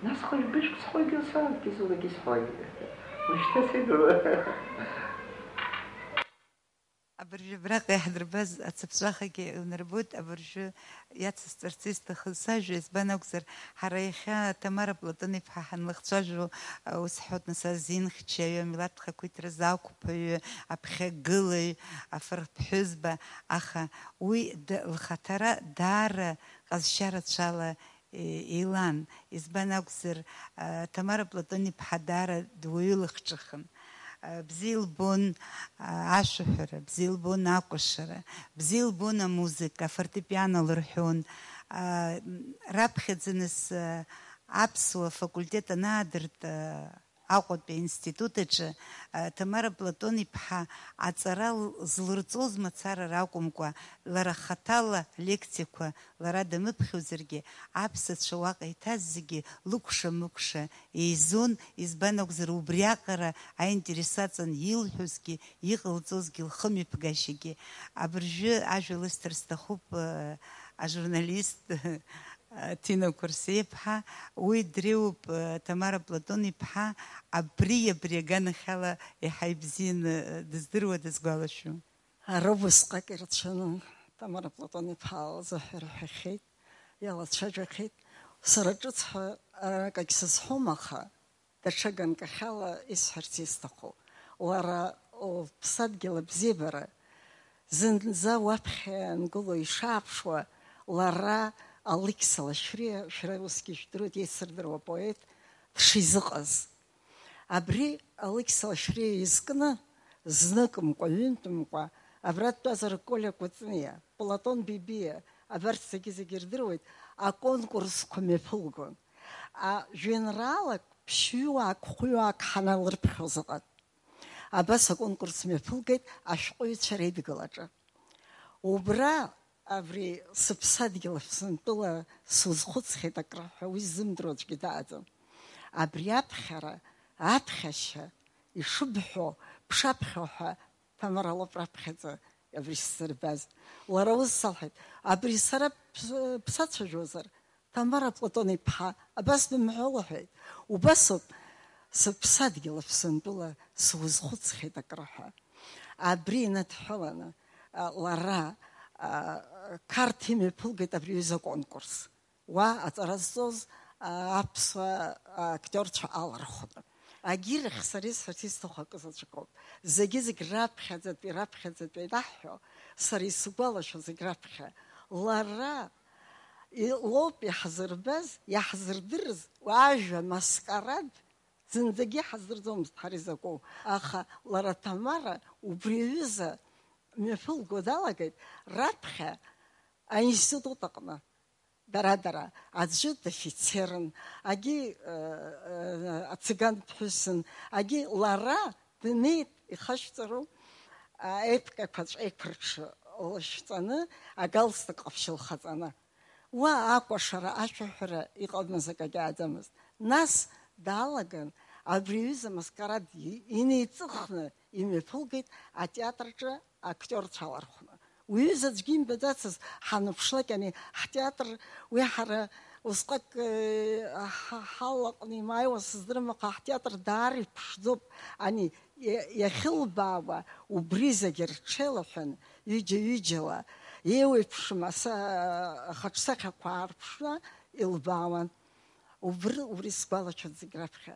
Нас хәажә-быжәк сҳәогьы, сааҭгьы зулагьы сҳәогьы. Уажәшьҭа сеидру. Абыржәы абраҟа иаҳдырбаз ацыԥҵәахагьы унарбоит, абыржәы иацысҵарц исҭахыз сажәа, избан акәзар, ҳара иахьа Ҭамара Платон-иԥҳа ҳанлыхцәажәо, ус ҳҳәоит, нас, азинхьчаҩы, амилаҭ хақәиҭразы ақәԥаҩы, аԥхьагылаҩ, афырҭ ԥҳәызба, аха уи д-, лхаҭара даара ҟазшьа рацәала илан. Избан акәзар, Ҭамара Платон-иԥҳа даара дуаҩы лыхҿыхын. Бзиа илбон ашәаҳәара, бзиа илбон акәашара, бзиа илбон амузыка, афортепиано лырҳәон, а, м, раԥхьаӡа нас, а, аԥсуа факультет анаадырт, а, Аҟәатәи аинститут аҿы, а, Ҭамара Платон-иԥҳа аҵара л-, злырҵоз мацара ракәымкәа, лара хаҭала лекциақәа лара дамыԥхьозаргьы, аԥсацәа уаҟа иҭаз зегьы лыкәша-мыкәша еизон, избан акәзар, убриаҟара аинтерес аҵан илҳәозгьы, иҟалҵозгьы, лхымҩаԥгашьагьы. Абыржәы ажәа лысҭар сҭахуп, э, ажурналист, э, Ҭина Қәарсеиԥҳа, уи дреиуоуп, э, Ҭамара Платон-иԥҳа, абри, абри аганахьала еиҳа ибзианы, э, дыздыруа, дызгәалашәо. Ара убасҟак ирацәаны Ҭамара Платон-иԥҳа лзыҳәа ирҳәахьеит, иалацәажәахьеит. Сара ҿыц ҳәа акагь сызҳәом, аха даҽа ганкахьала исҳәарц исҭаху. Лара лыԥсадгьыл абзиабара зынӡа уаԥхьа иаангыло ишааԥшуа, лара Алықьса Лашәриа, шәара усгьы ижәдыруеит, еицырдыруа поет, дшизыҟаз. Абри Алықьса Лашәриа изкны, зныкымкәа, ҩынтәымкәа, абра дтәазар Колиа Кәыҵниа, Платон Бебиа, абарҭ зегьы-зегьы ирдыруеит, аконкурсқәа мҩаԥылгон. А, жәеинраалак ԥшьҩыуаак, хәҩыуаак ҳаналырԥхьоз ыҟан. Абас аконкурс мҩаԥылгеит ашәҟәыҩҩцәа реидгылаҿы. Убра абри сыԥсадгьыл Аԥсынтәыла сузхәыцхьеит акры ҳәа уи ззымдыруа аӡәгьы дааӡам. Абри аԥхьара, аԥхьашьа, ишыбҳәо, бшаԥхьо ҳәа Ҭамара лоуп раԥхьаӡа абри сзырбаз. Лара ус салҳәеит, абри сара бс-, бсацәажәозар, Ҭамара Платон-иԥҳа, абас бымҳәо, лҳәеит. Убасоуп сыԥсадгьыл Аԥсынтәыла сузхәыцхьеит акры ҳәа. Абри инадҳәаланы, а, лара, а, Қарҭ имҩаԥылгеит абри аҩыза аконкурс. Уа аҵара зҵоз, а, аԥсуа актиорцәа алархәны. Агьирахь сара исҳәарц исҭаху акы заҵәык ауп. Зегьы-зегь раԥхьаӡатәи, раԥхьаӡатәи ианаҳҳәо, сара исгәалашәо зегь раԥхьа. Лара и-, лоуп иаҳзырбаз, иаҳзырдырыз, ажәа маскарад зынӡагьы ҳаздырӡомызт ҳара изакәу. Аха лара Ҭамара убри аҩыза мҩаԥылго далагеит, раԥхьа аинститут аҟны. Дара-дара, аӡәы дофицерын, агьи, э, э, ациган ԥҳәысын, агьи лара днеит, ихашәҵару, аепкақәаҵә еиқәырҽ лышәҵаны, агалстук ҟаԥшь лхаҵаны. Уа акәашара, ашәаҳәара иҟамыз акагьы ааӡамызт. Нас даалаган, абри аҩыза маскарад и-, инеиҵыхны имҩаԥылгеит атеатрҿы актиорцәа алархәны. Уи аҩыза аӡәгьы имбаӡацызт, ҳаныԥшлак, ани, ҳтеатр, уи ҳара усҟак, э, ҳа-, ҳал аҟны имааиуа сыздырам, аха ҳтеатр даара иԥшӡоуп. Ани, иа-, иахьылбаауа, убри зегьы рҽеилаҳәан, ҩыџьа-ҩыџьала, еиуеиԥшым аса-, ахаҿсахьақәа аарԥшны илбаауан. Убри, убри сгәалашәоит зегь раԥхьа.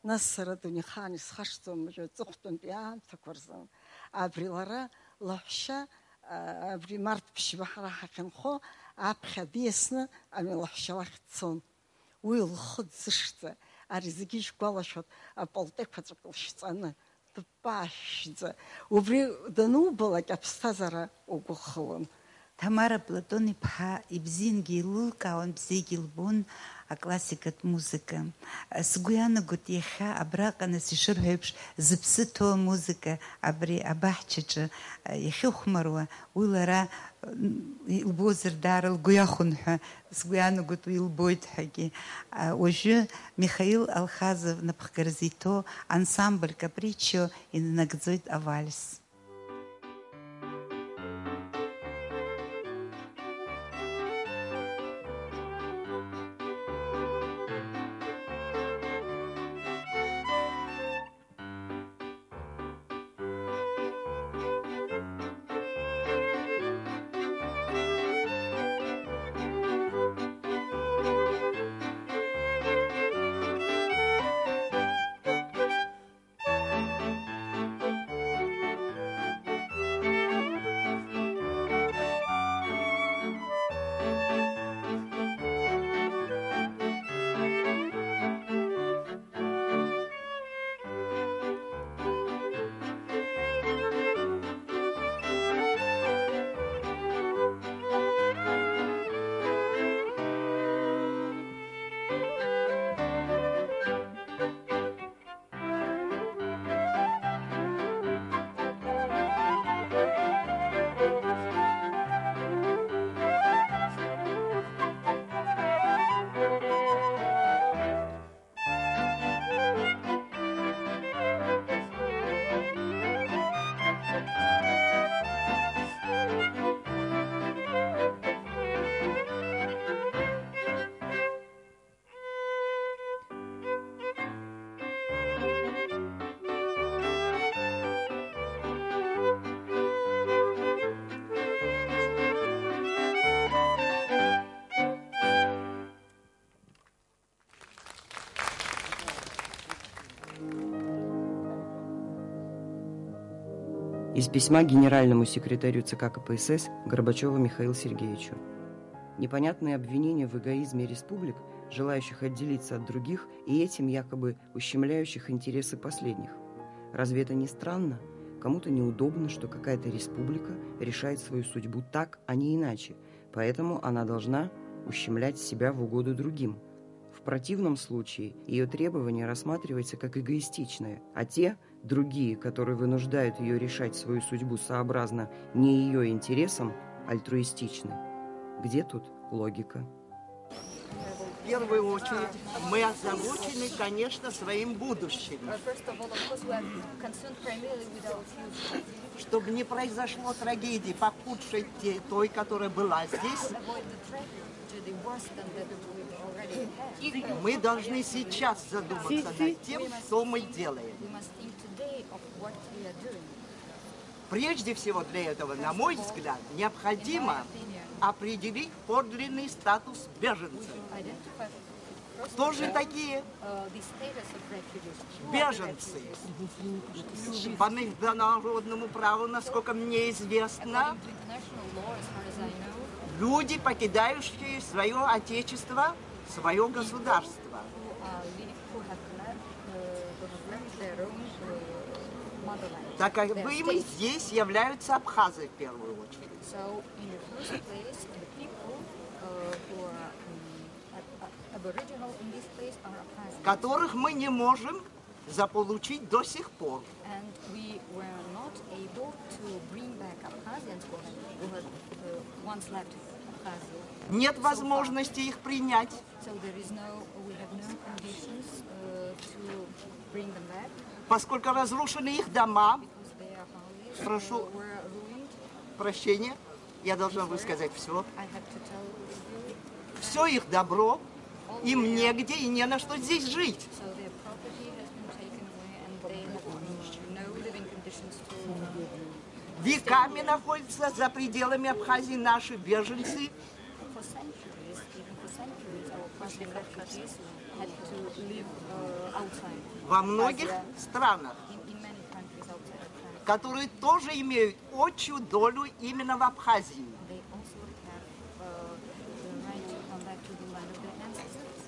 Нас сара дунеихаан исхашҭӡом, уажәы аҵыхәтәантәи аамҭақәа рзын. Абри лара лаҳәшьа, а, абри март ԥшьба ҳара ҳахьынхо, аԥхьа диасны ами лаҳәшьа лахь дцон. Уи лхы ӡышӡа, ари зегьы ишәгәалашәоит, аполтеқәаҵәык лшьҵаны, дпашәӡа. Убри данубалак аԥсҭазаара угәы хылон. Ҭамара Платон-иԥҳа ибзиангьы еилылкаауан, бзиагьы илбон аклассикатә музыка. Сгәы иаанагоит, иахьа абраҟа нас ишырҳәо еиԥш зыԥсы ҭоу амузыка абри абаҳчаҿы иахьыхәмаруа, уи лара илбозар даара лгәы иахәон ҳәа сгәы иаанагоит, уи илбоит ҳәагьы. Уажәы Михаил Алхазов напхгаразы иҭоу ансамбль Капричио инанагӡоит авальс. Из письма генеральному секретарю ЦК КПСС Горбачёву Михаилу Сергеевичу. Непонятные обвинения в эгоизме республик, желающих отделиться от других и этим якобы ущемляющих интересы последних. Разве это не странно? Кому-то неудобно, что какая-то республика решает свою судьбу так, а не иначе, поэтому она должна ущемлять себя в угоду другим. В противном случае её требование рассматривается как эгоистичное, а те, другие, которые вынуждают её решать свою судьбу сообразно не её интересам, альтруистичны. Где тут логика? В первую очередь мы озабочены, конечно, своим будущим. First of all, of course, we are concerned primarily with our future. Чтобы не произошло трагедии, похудшей те- той, которая была здесь, Avoid the tragedy worse than that we've already had. мы должны сейчас задуматься над тем, что мы делаем. We must think today of what we are doing. Прежде всего для этого, на мой взгляд, необходимо определить подлинный статус беженцев. Identify Кто же такие uh, the status of refugees. Who are the беженцы? refugees? По международному праву, насколько мне известно, According to international law, as far as I know, люди, покидающие свое отечество, свое государство. who are li- who have left, uh, who have left their own uh, motherland. Таковыми Their state. Здесь являются абхазы в первую очередь, So, in the first place, the people uh, who are um, ab- ab- aboriginal in this place are Abkhaz, которых мы не можем заполучить до сих пор. And we were not able to bring back Abkhazians who had, who had uh, once left Abkhazia. Нет возможности их принять, So there is no, we have no conditions uh, to bring them back поскольку разрушены их дома. Because they are house Прошу were ruined. Прощения, я должна высказать все. I have to tell you, Все их добро, им негде и не на что здесь жить. So their property has been taken away and they have uh, no living conditions to. Веками находятся за пределами Абхазии наши беженцы, For centuries, even for centuries, our Bosnian refugees had to live uh, outside во многих странах, in, in many countries outside of France. которые тоже имеют отчую долю именно в Абхазии. They also have uh, the right to come back to the land of their ancestors.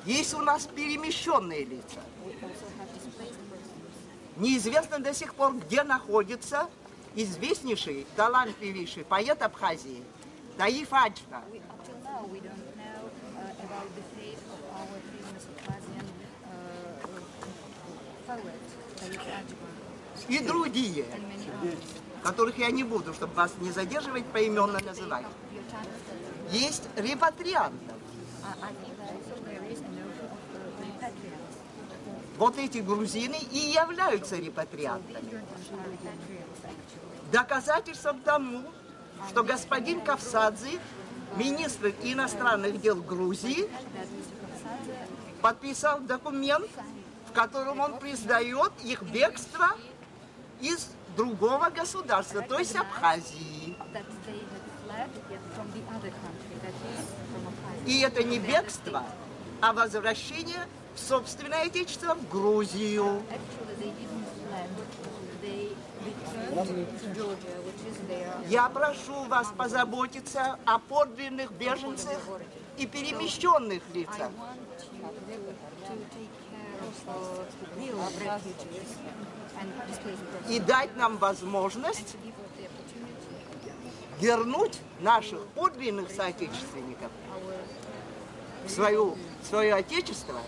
Есть у нас перемещенные лица. We also have displaced persons. Неизвестно до сих пор, где находится известнейший, талантливейший поэт Абхазии Таиф Аджба. We, up till now, we don't know uh, about the fate of our famous Abkhazian uh, poet, Taif Ajba, И другие, and many others. Которых я не буду, чтобы вас не задерживать, поименно называть. Your time is up. Есть репатриантов, I, I think that also there is a notion of uh, repatriates. Вот эти грузины и являются репатриантами. Доказательством тому, что господин Кавсадзе, министр иностранных дел Грузии, подписал документ, в котором он признает их бегство из другого государства, то есть Абхазии. That they had fled from the other country, that is from Abkhazia. И это не бегство, а возвращение в собственное отечество, в Грузию. Actually, they didn't fled. They returned to Georgia, which is their Я прошу вас позаботиться о подлинных беженцах и перемещенных I лицах want you to take care of uh, real refugees and displaced persons. и дать нам возможность To give us the opportunity, вернуть наших подлинных соотечественников our в свою, в свое отечество,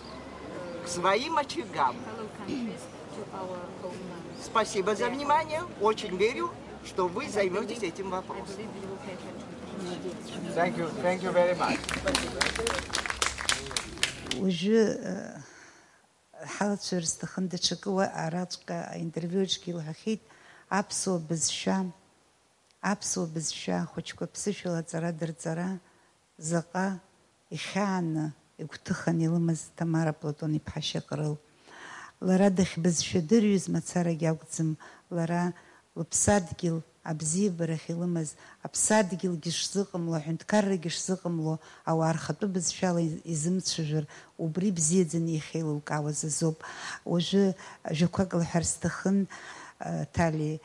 к своим очагам. fellow countries to our homeland. Спасибо за внимание. Очень верю, что вы займетесь этим I вопросом. believe you will pay attention to this. Thank you. Thank you very much. Уажәы э, ҳалацәажәар сҭахын даҽакы, уа араҵәҟьа аинтервиуаҿгьы илҳәахьеит, аԥсуа бызшәа, аԥсуа бызшәа ахәыҷқәа ԥсышәала аҵара дырҵара заҟа ихьааны, игәҭыханы илымаз Ҭамара Платон-иԥҳа Шьаҟрыл. Лара дахьбызшәадырҩыз мацарагьы акәӡам, лара лыԥсадгьыл абзиабарахь илымаз, аԥсадгьылгьы шзыҟамло, аҳәынҭқаррагьы шзыҟамло, ауаа рхатәы бызшәала изымцәажәар, убри бзиаӡаны иахьеилылкаауаз азоуп. Уажәы ажәақәак лҳәар сҭахын, э, Ҭали,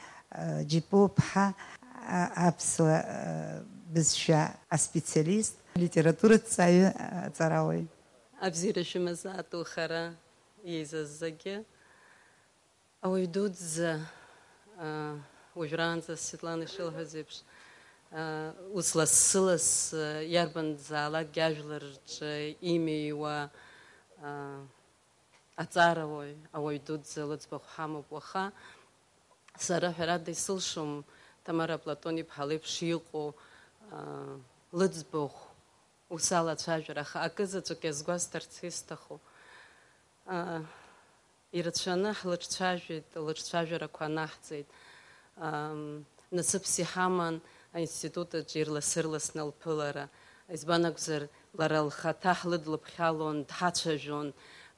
Џьапуаԥҳа, а, аԥсуа, а, бызшәа аспециалист, алитератураҭҵааҩы, аҵарауаҩ. Абзиара шәымазаат, ухара еизаз зегьы. Ауаҩ дуӡӡа, а, уажәраанӡа Светлана ишылҳәаз еиԥш, а, ус лассы-ласс, а, иарбанзаалакгьы ажәлар рҿы имеиуа, а, аҵарауаҩ, ауаҩ дуӡӡа лыӡбахә ҳамоуп уаха. Сара ҳәарада исылшом Ҭамара Платон-иԥҳа леиԥш иҟоу, аа, лыӡбахә ус алацәажәара, аха акы заҵәык иазгәасҭарц исҭаху. Аа, ирацәаны ҳлыҿцәажәеит, лыҿцәажәарақәа анаҳҵеит. Ам, насыԥс иҳаман аинститут аҿы ирлас-ырласны лԥылара. Избан акәзар, лара лхаҭа ҳлыдлыԥхьалон, дҳацәажәон.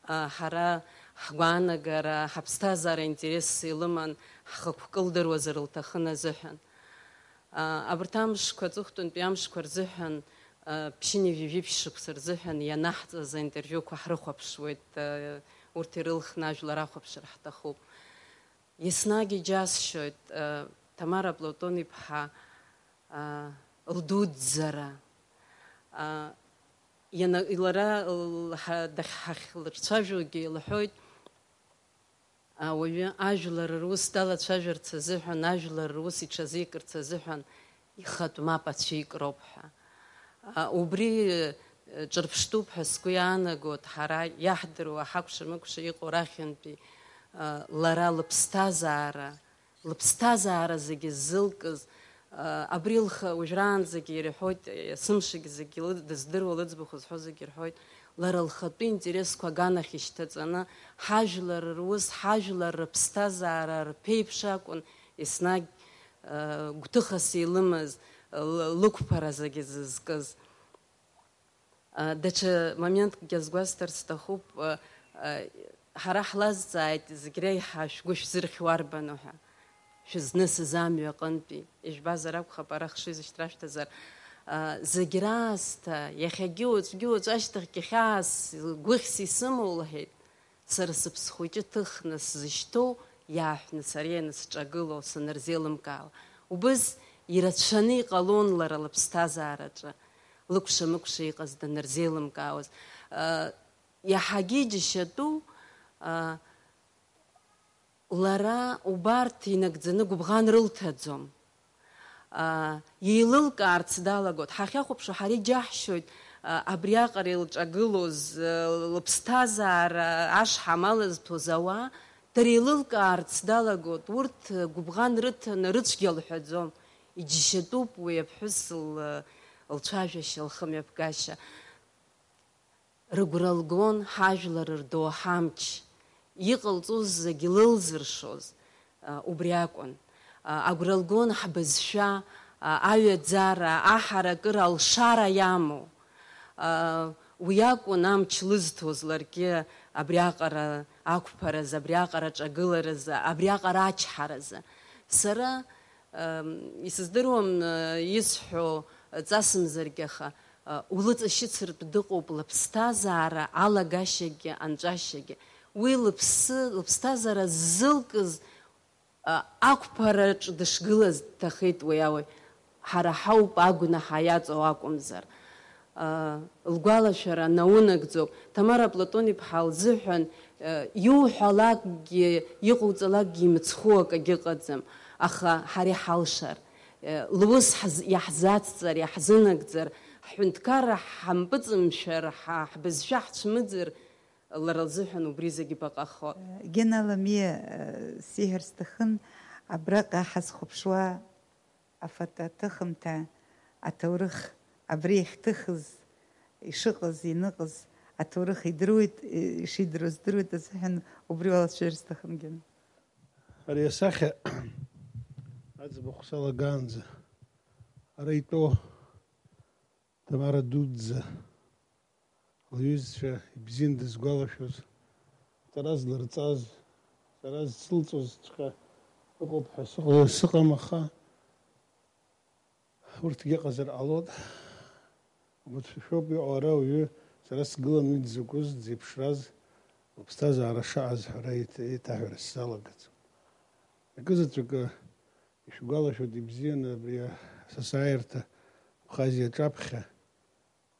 А, ҳара ҳгәаанагара, ҳаԥсҭазаара интересс илыман, ҳхықәкы лдыруазар лҭахын азыҳәан. А, абарҭ амшқәа, аҵыхәтәантәи амшқәа рзыҳәан, а, ԥшьынҩажәи жәиԥшь шықәса рзыҳәан ианаҳҵаз аинтервиуқәа ҳрыхәаԥшуеит, а, урҭ ирылхны ажәлар ахәаԥшыр ҳҭахуп. Еснагь иџьасшьоит, а, Ҭамара Платон-иԥҳа, а, лдуӡӡара. А, иана-, лара, л-, ҳа-, дахь-, ҳахьлырцәажәогьы илҳәоит, ауаҩы ажәлар рус далацәажәарц азыҳәан, ажәлар рус иҽазикырц азыҳәан ихатә мап ацәикроуп ҳәа. А, убри, э, ҿырԥштәуп ҳәа сгәы иаанагоит, ҳара иаҳдыруа, ҳакәша-мыкәша иҟоу рахьынтәи, а, лара лыԥсҭазаара, лыԥсҭазаара зегьы ззылкыз, а, абри лхы уажәраанӡагьы ирҳәоит, есымшагьы зегьы лы-, дыздыруа лыӡбахә зҳәо зегьы рҳәоит, лара лхатәы интересқәа аганахь ишьҭаҵаны, ҳажәлар рус, ҳажәлар рыԥсҭазаара рԥеиԥш акәын, еснагь, а, гәҭыхас илымаз, л-, лықәԥара зегьы зызкыз. А, даҽа моментк азгәасҭарц сҭахуп, а, а, ҳара ҳлазҵааит, зегь реиҳа шәгәы шәзырхьуа арбану ҳәа, шәызнысыз амҩа аҟынтәи, ижәбазар акәхап, ара хшыҩзышьҭра шәҭазар, а, зегь раасҭа, иахьагьы уаҵәгьы уаҵәы ашьҭахьгьы хьаас, гәыхьс исымоу, лҳәеит. Сара сыԥсхәыҷы ҭыхны сзышьҭоу иааҳәны сара ианысҿагыло, санырзеилымкаауа. Убыс ирацәаны иҟалон лара лыԥсҭазаараҿы, лыкәша-мыкәша иҟаз данырзеилымкаауаз. Ы, иаҳагьы иџьашьатәу, ы, лара убарҭ инагӡаны гәыбӷан рылҭаӡом. Аа, еилылкаарц далагоит. Ҳахьахәаԥшуа, ҳара иџьаҳшьоит, а, абриаҟара илҿагылоз, а, лыԥсҭазаара ашҳам алызҭоз ауаа, дара еилылкаарц далагоит. Урҭ, а, гәыбӷан рыҭаны рыцәгьа лҳәаӡом. Иџьшьатәуп уи аԥҳәыс л-, лцәажәашьа, лхымҩаԥгашьа. Рыгәра лгон ҳажәлар рдоуҳа амч, иҟалҵоз зегь лылзыршоз, а, убри акәын. А, агәра лгон ҳбызшәа, а, аҩаӡара, аҳаракыра алшара иамоу. А, уи акәын амч лызҭоз ларгьы абриаҟара ақәԥаразы, абриаҟара ҿагыларазы, абриаҟара ачҳаразы. Сара, ам, исыздыруам, а, исҳәо ҵасымзаргьы, аха, улыҵашьыцыртә дыҟоуп лыԥсҭазаара алагашьагьы анҵәашьагьы. Уи лыԥсы, лыԥсҭазаара ззылкыз, а, ақәԥараҿ дышгылаз дҭахеит уи ауаҩ. Ҳара ҳауп агәнаҳа иаҵоу акәымзар. А, лгәалашәара наунагӡоуп. Ҭамара Платон-иԥҳа лзыҳәан, а, иуҳәалакгьы, иҟауҵалакгьы имыцхәу акагьы ыҟаӡам. Аха ҳара иҳалшар, лус ҳз-, иаҳзацҵар, иаҳзынагӡар, ҳҳәынҭқарра ҳампыҵымшәар, ҳа-, ҳбызшәа ҳцәмыӡыр, лара лзыҳәан убри зегьы баҟахо. Гена Ламиа, сиҳәар сҭахын, абраҟа ҳазхәаԥшуа афотоаҭыхымҭа, аҭоурых, абри иахьҭыхыз, ишыҟаз, ианыҟаз, аҭоурых идыруеит, ишидыруаз здыруеит азыҳәан убри уалацәажәар сҭахын, Гена. Ари асахьа аӡбахә салагаанӡа ара итәоу Ҭамара дуӡӡа лҩызцәа ибзиан дызгәалашәоз, сара злырҵаз, сара зцылҵозҵәҟьа ыҟоуп ҳәа сыҟ-, сыҟам, аха урҭгьы ыҟазар ҟалоит. Угәы ҭшәоуп иҟоу ара ауаҩы, сара сгылан уи дзакәыз, дзеиԥшраз, лыԥсҭазаара шаҟаз ҳәа ара еиҭ-, еиҭаҳәара сзалагаӡом. Акызаҵәык, Ишәгәалашәоит ибзианы абри асасааирҭа Абхазиа аҿаԥхьа,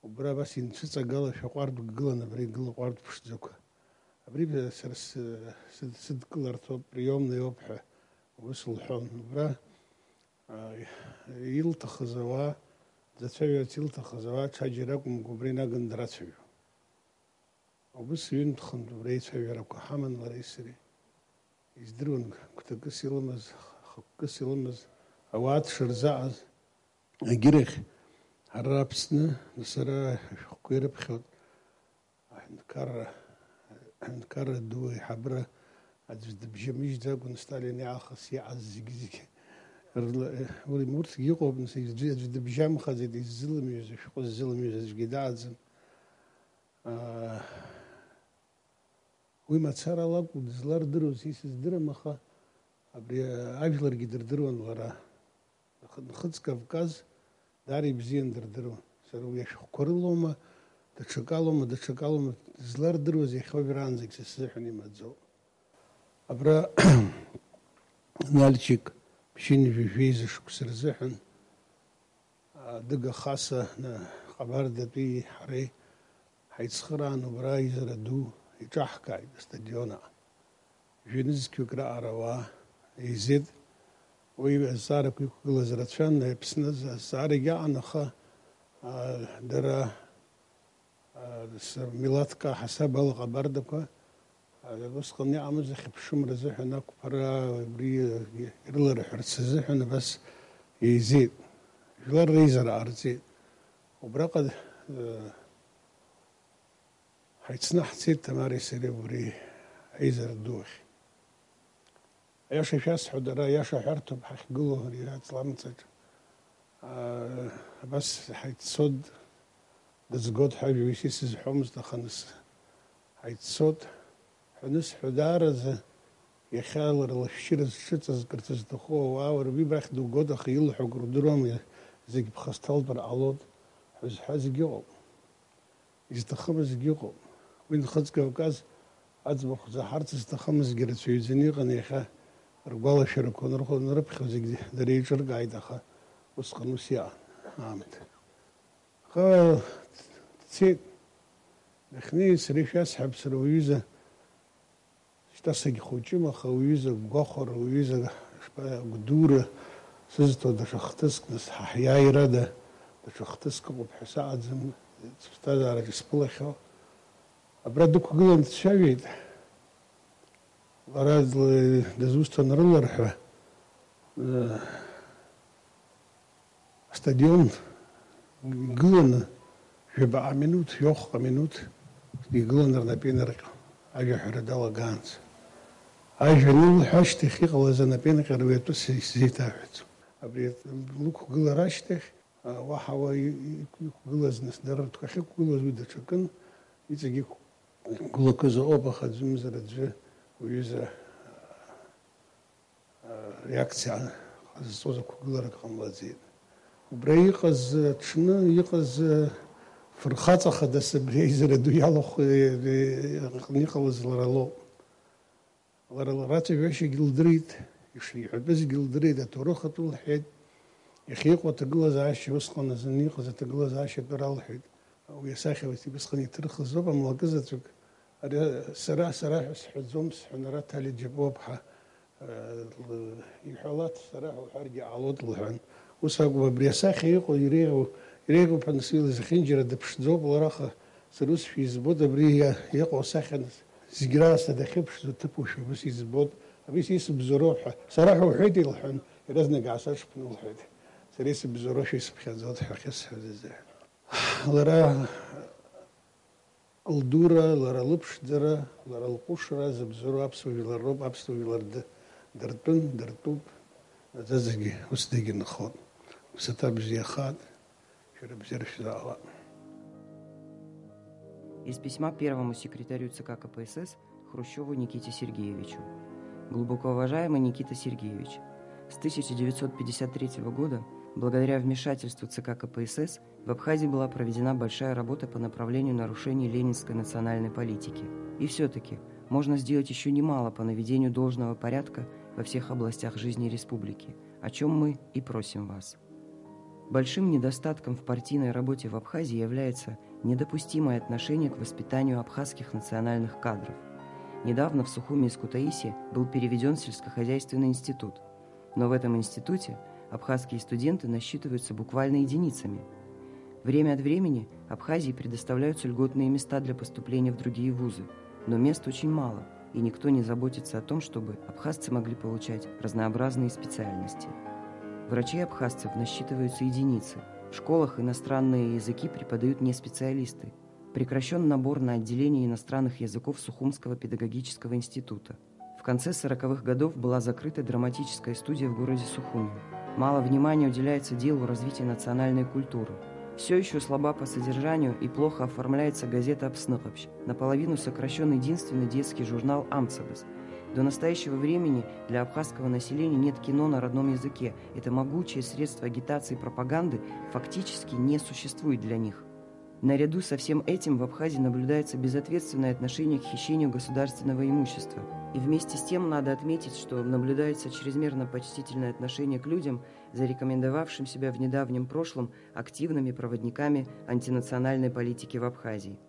убра абас инцәыҵагалашәа ҟәардәк гылан, абра игыла ҟәардә ԥшӡақәа. Абри сара сы-, сы-, сыдкыларҭоуп, приёмный ауп ҳәа ус лҳәон. Убра, а, илҭахыз ауаа, дзацәажәарц илҭахыз ауаа ҽаџьара акәымкәа убра инаганы драцәажәон. Убыс ҩынтә-хынтә убра еицәажәарақәа ҳаман лареи сареи. Издыруан гәҭакыс илымаз, хықәкыс илымаз, ауаа дшырзаҟаз. Егьирахь, ара Аԥсны, нас ара ашәҟәқәа ирыԥхьоит, аҳәынҭқарра, аҳәынҭқарра ду аиҳабыра аӡә дыбжьамыжьӡакәан Сталин иаахыс иҟаз зегьы-зегьы рыла, уи, урҭгьы иҟоуп, нас, аӡә, аӡә дыбжьамхаӡеит, иззыламҩыз, ашәҟәы ззыламҩыз аӡәгьы дааӡам. Аа, уи мацара лакәу дызлардыруаз исыздырам, аха абри ажәларгьы дырдыруан лара. Нхыҵ Кавказ даара ибзиан дырдыруан. Сара уи ашәҟәқәа рылоума, даҽакалоума, даҽакалоума, дызлардыруаз иахьа уажәраанӡагь са сзыҳәан имаӡоуп. Абра Нальчик ԥшьынҩажәи жәеиза шықәса рзыҳәан Адыга Хаса, на, Ҟабардатәи ҳареи ҳаицхыраан убра аизара ду иҿаҳкааит астадион аҟны. Жәанызқьҩык раҟара ауаа еизеит. Уи азҵаарақәа иқәгылаз рацәан, Аԥсны азҵаарагьы аҟан, аха, а, дара, а, с-, милаҭк аҳасаб ала Ҟабардақәа, а, усҟан иҟамыз ахьыԥшымра азыҳәан ақәԥара, убри ирыларҳәарц азыҳәан абас еизеит. Жәлар реизара ҟарҵеит. Убраҟа, э, ҳаицны ҳцеит Ҭамареи сареи убри аизара ду ахь. Аиаша шәасҳәо, дара аиаша ҳәарҭоуп ҳахьгылоу ари аҵламҵаҿ. Аа, абас ҳаиццот, дыӡгот ҳәа ажәа ҩышьа исызҳәомызт, аха нас ҳаиццот. Ҳәа анысҳәа, даараӡа иахьа лара лашәшьыра зҽыҵазкырц зҭаху ауаа уара уи бахь дугот, аха илҳәо акрудыруама, зегь ԥхасҭалтәыр ҟалот ҳәа зҳәазгьы ыҟоуп. Изҭахымызгьы ыҟоуп. Уи Нхыҵ Кавказ аӡбахә заҳарц зҭахымызгьы рацәаҩӡаны иҟан, иахьа ргәалашәарақәа нрыхо-, нрыԥхьо зегь дара еиҿыркааит, аха усҟан ус иҟан аамҭа. Аха дцеит. Дахьнеиз сара ишәасҳәап, сара уҩыза Шьҭа сагьхәыҷым, аха уҩыза гәахәара, уҩыза, шԥа, гәдура сызҭо даҽа хҭыск, нас, ҳа ҳиааирада даҽа хҭыск ыҟоуп ҳәа саҟаӡам, сыԥсҭазаараҿ исԥылахьоу. Абра дықәгылан дцәажәеит, лара дла-, дызусҭан рыларҳәа, э, Астадион игыланы, жәабаҟа минуҭ, жәохәҟа минуҭ игылан рнапеинарҟьо, ажәаҳәара далагаанӡа. Ажәа анылҳәа ашьҭахь иҟалаз анапеинҟьара уи атәы са исзеиҭаҳәаӡом. Абри лықәгылара ашьҭахь, а, уаҳа уа и-, и-, иқәгылаз, нас, дара ртәқәа ахьықәгылаз уи даҽакын, иҵегь иқәгылақәаз ыҟоуп, аха аӡәымзар аӡәы уҩыза реакциа ҟазҵоз ақәгыларак ҟамлаӡеит. Убра иҟаз аҽны, иҟаз фырхаҵа хадас абри аизара ду иалахәу, аҟны иҟалаз лара лоуп. Лара лара аҵаҩашьагьы лдырит, ишиҳәатәызгьы лдырит, аҭоурых атәы лҳәеит, иахьа иҟоу аҭагылазаашьа, усҟан азын иҟаз аҭагылазаашьа атәы ралҳәеит. Уи асахьа усҟан иҭырхыз ауп, амлакы заҵәык. Ари сара, сара ҳәа сҳәаӡом, сҳәон, ара Ҭали Џьапуаԥҳа, э, л-, иҳәалац сара ҳәа уҳәаргьы ҟалоит, лҳәан. Ус акәым, абри асахьа иҟоу иреиӷьу, иреиӷьуп ҳәа нас илаз зехьынџьара дыԥшӡоуп лара, аха сара усшәа избоит, абри иа-, иҟоу асахьа нас зегь раасҭа дахьыԥшӡоу ҭыԥушәа убыс избоит, абри са исыбзоуроуп ҳәа. Сара ҳәа уҳәеит, илҳәан, иаразнак аасаҽԥнылҳәеит. Сара исыбзоуроушәа исыԥхьаӡоит ҳәа ахьысҳәаз азы. Лара лдура, лара лыԥшӡара, лара лҟәышра зыбзоуроу аԥсуа жәлар роуп, аԥсуа жәлар д-, дыртәын, дыртәуп, наӡаӡагьы ус дагьынхоит. Ԥсаҭа бзиахааит, шәара бзиара шәзаалап. Из письма первому секретарю ЦК КПСС Хрущеву Никите Сергеевичу. Глубоко уважаемый Никита Сергеевич, с тысяча девятьсот пятьдесят третьего года, благодаря вмешательству ЦК КПСС, в Абхазии была проведена большая работа по направлению нарушений ленинской национальной политики. И все-таки можно сделать еще немало по наведению должного порядка во всех областях жизни республики, о чем мы и просим вас. Большим недостатком в партийной работе в Абхазии является недопустимое отношение к воспитанию абхазских национальных кадров. Недавно в Сухуми из Кутаиси был переведен сельскохозяйственный институт, но в этом институте абхазские студенты насчитываются буквально единицами. Время от времени Абхазии предоставляются льготные места для поступления в другие вузы, но мест очень мало, и никто не заботится о том, чтобы абхазцы могли получать разнообразные специальности. Врачей абхазцев насчитываются единицы. В школах иностранные языки преподают не специалисты. Прекращен набор на отделение иностранных языков Сухумского педагогического института. В конце сороковых годов была закрыта драматическая студия в городе Сухуми. Мало внимания уделяется делу развития национальной культуры. Все еще слаба по содержанию и плохо оформляется газета «Аԥсныҟаԥшь», наполовину сокращен единственный детский журнал «Амцабз». До настоящего времени для абхазского населения нет кино на родном языке. Это могучее средство агитации и пропаганды фактически не существует для них. Наряду со всем этим в Абхазии наблюдается безответственное отношение к хищению государственного имущества. И вместе с тем надо отметить, что наблюдается чрезмерно почтительное отношение к людям, зарекомендовавшим себя в недавнем прошлом активными проводниками антинациональной политики в Абхазии.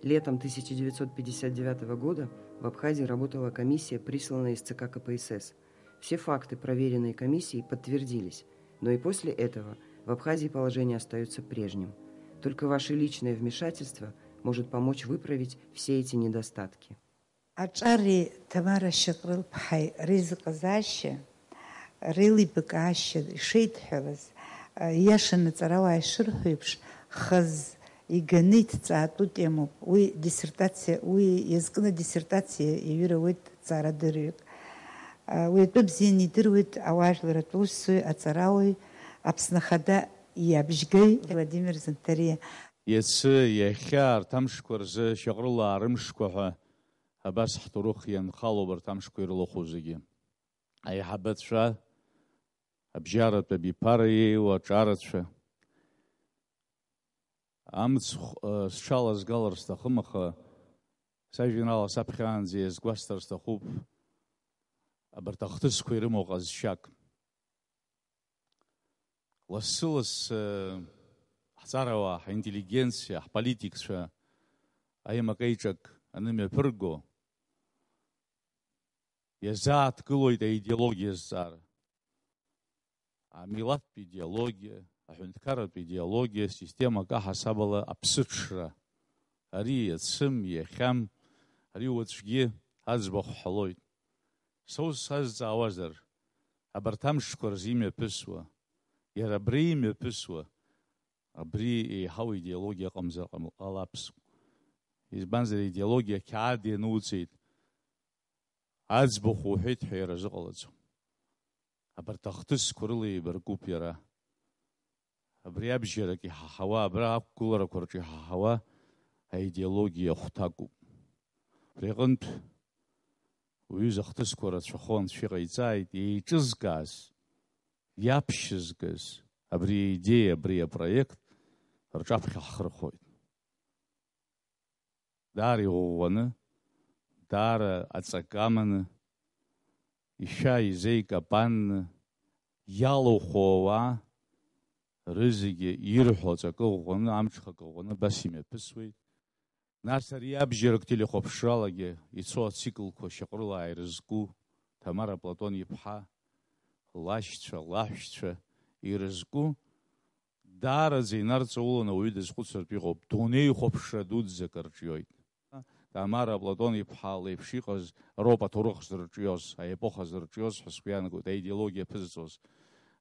Летом тысяча девятьсот пятьдесят девятого года в Абхазии работала комиссия, присланная из ЦК КПСС. Все факты, проверенные комиссией, подтвердились, но и после этого в Абхазии положение остается прежним. Только ваше личное вмешательство может помочь выправить все эти недостатки. Аҿари Ҭамара Шьаҟрыл-ԥҳаи реизыҟазаашьа, реилибакаашьа ишеидҳәалаз, иашаны аҵарауаа ишырҳәо еиԥш, хаз иганы иҭҵаатәу темоуп. Уи диссертациа, уи иазкны диссертациа иаҩыр ауеит ҵаарадырҩык. Уи атәы бзианы идыруеит ауаажәларратә усзуҩ, аҵарауаҩ, Аԥсны Ахада иабжьгаҩ Владимир Занҭариа. Иацы, иахьа, арҭ амшқәа рзы Шьаҟрылаа рымшқәа ҳәа абас ҳҭоурых ианхалоуп арҭ амшқәа ирылахәу зегьы. Аиҳабацәа, абжьаратә абиԥара иеиуа аҿарацәа, амцхә, э, сҽалазгалар сҭахым, аха сажәеинраала саԥхьаанӡа иазгәасҭар сҭахуп абарҭ ахҭысқәа ирымоу ҟазшьак. Лассы-лассы ҳҵарауаа, ҳинтеллигенциа, ҳполитикцәа аимак-еиҿак анымҩаԥырго, иазааҭгылоит аидеологиа азҵаара. Амилаҭтә идеологиа, аҳәынҭқарратә идеологиа, системак аҳасабала аԥсыҽра. Ари иацым, иахьам, ари уаҵәгьы аӡбахә ҳҳәалоит. Са ус сазҵаауазар, абарҭ амшқәа рзы имҩаԥысуа, иара абри имҩаԥысуа, абри еиҳау идеологиа ыҟамзар ҟам-, ҟалап сгәы. Избанзар, идеологиа ақьаад иануҵеит, аӡбахә уҳәеит ҳәа иара азыҟалаӡом. Абарҭ ахҭысқәа рыла еибаркуп иара. Абри абжьарак иҳаҳауа, абра ақәгыларақәа рҿы иҳаҳауа аидеологиа ахәҭакуп. Абри аҟынтә уҩыза ахҭысқәа рацәахон, анцәа иҟаиҵааит, еиҿызкааз, иаԥшьызгаз абри аидеиа, абри апроект рҿаԥхьа ҳхырхәоит. Даара иӷәӷәаны, даара аҵакы аманы, ишәа изеикапанны иалахәу ауаа рызегьы ирҳәо аҵакы ӷәӷәаны, амҽхак ӷәӷәаны абас имҩаԥысуеит. Нас ари абжьарак телехәаԥшралагьы ицо ациклқәа Шьаҟрылаа ирызку, Ҭамара Платон-иԥҳа, лашьцәа, лаҳәшьцәа ирызку, даараӡа инарҵауланы ауаҩы дазхәыцыртә иҟоуп, дунеихәаԥшра дуӡӡак рҿиоит. Тамара Платон-иԥҳа леиԥш иҟаз роуп аҭоурых зырҿиоз, аепоха зырҿиоз ҳәа сгәы иаанагоит, аидеологиа ԥызҵоз.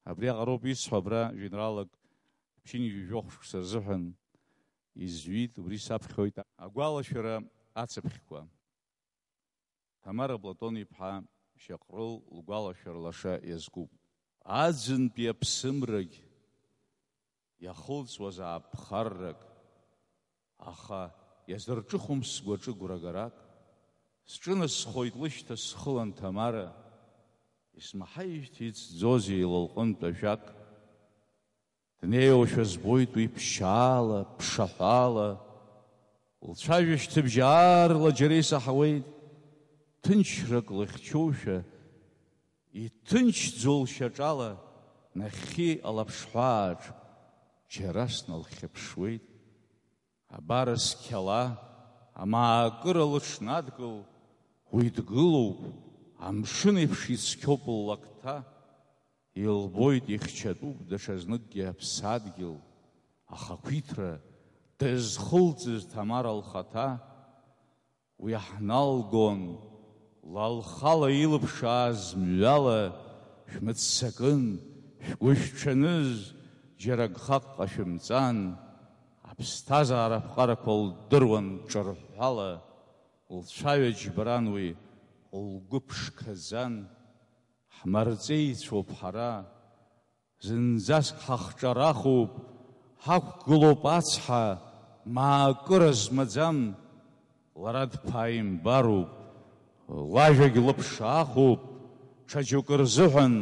Абриаҟароуп исҳәо, абра жәеинраалак ԥшьынҩажәи жәохә шықәса рзыҳәан изҩит, убри саԥхьоит агәалашәара ацыԥхьқәа. Ҭамара Платон-иԥҳа Шьаҟрыл лгәалашәара лаша иазкуп. Аӡынтәи аԥсымрагь иахылҵуазаап ԥхаррак, аха иазырҿыхом сгәаҿы гәрагарак. Сҿынасхоит лышьҭа схылан Ҭамара, исмаҳаижьҭеи иҵӡозеи ла лҟынтә ажәак. Днеиуашәа збоит уи ԥшьаала, ԥшаҳәала, лцәажәашьҭыбжь аарла џьара исаҳауеит, ҭынчрак лыхьчоушәа, Иҭынчӡоу лшьаҿала нахьхьи алаԥшҳәааҿ џьара сналхьыԥшуеит. Абар зқьала амаакыра лыҽнадкыл, уи дгылоуп, амшын еиԥш ицқьоуп ллакҭа. Илбоит ихьчатәуп даҽазныкгьы аԥсадгьыл, ахақәиҭра дызхылҵыз Ҭамара лхаҭа. Уи ҳналгон, ла лхала илыԥшааз мҩала, шәмыццакын, шәгәышәҽаныз, џьара гхак ҟашәымҵан, аԥсҭазаара аԥҟарақәа лдыруан ҿырҳәала, лцәаҩа џьбаран уи, лгәы ԥшқаӡан. Ҳмарҵеицәоуп ҳара, зынӡаск ҳахҿарахуп, ҳақәгылоуп ацҳа, маакыра змаӡам. Лара дԥааимбаруп, лажәагь лыԥшаахуп, ҽа џьоукы рзыҳәан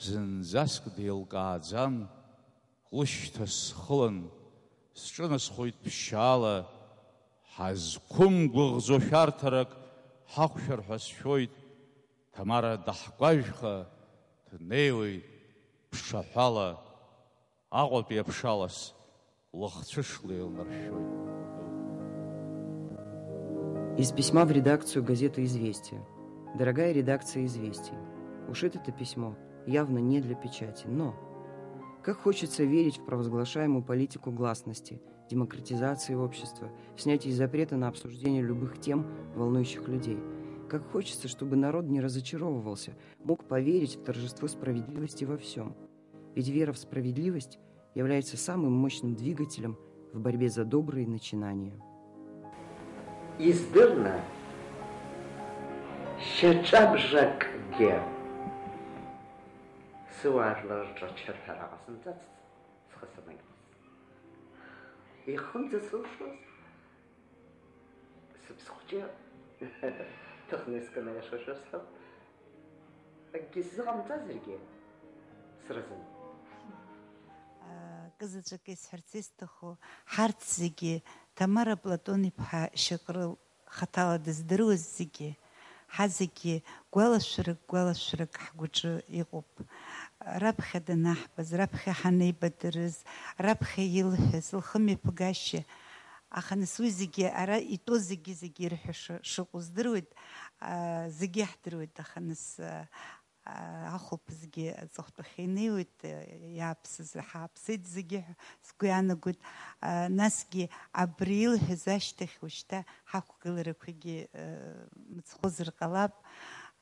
зынӡаск деилкааӡам. Лышьҭа схылан, сҿынасхоит ԥшьаала, ҳазқәымгәыӷӡо шәарҭарак ҳақәшәар ҳәа сшәоит. Ҭамара даҳгәажәха днеиуеит ԥшаҳәала, Аҟәатәи аԥшалас лыхцәышла еилнаршәшәоит. Из письма в редакцию газеты «Известия». Дорогая редакция «Известий», ушит это письмо, явно не для печати, но как хочется верить в провозглашаемую политику гласности, демократизации общества, в снятии запрета на обсуждение любых тем, волнующих людей. Как хочется, чтобы народ не разочаровывался, мог поверить в торжество справедливости во всем. Ведь вера в справедливость является самым мощным двигателем в борьбе за добрые начинания. Издырны, шьаҿабжакгьы сыуаажәлар рҿы ачарҳәара ҟасымҵацт схы санагӡаз. Ихымӡа сылшоз сыԥсхәҷы ҭыхны искын, аиаша шәасҳәап. Акгьы сзыҟамҵазаргьы, сразын. Акызаҵәык исҳәарц исҭаху, ҳарҭ зегьы, Ҭамара Платон-иԥҳа Шьакрыл хаҭала дыздыруаз зегьы, ҳазегьы гәалашәарак, гәалашәарак ҳгәаҿы иҟоуп. Раԥхьа данаҳбаз, раԥхьа ҳанеибадырыз, раԥхьа илҳәаз, лхымҩаԥгашьа, аха нас уи зегьы, ара итәоу зегьы, зегьы ирҳәаша шыҟоу здыруеит, аа, зегьы иаҳдыруеит, аха нас, аа, ахәылԥазгьы аҵыхәтәахьы инеиуеит, иааԥсаз ҳааԥсеит зегьы ҳәа сгәы иаанагоит. Насгьы абри илҳәаз ашьҭахь уажәшьҭа ҳақәгыларақәагьы мыцхәызар ҟалап,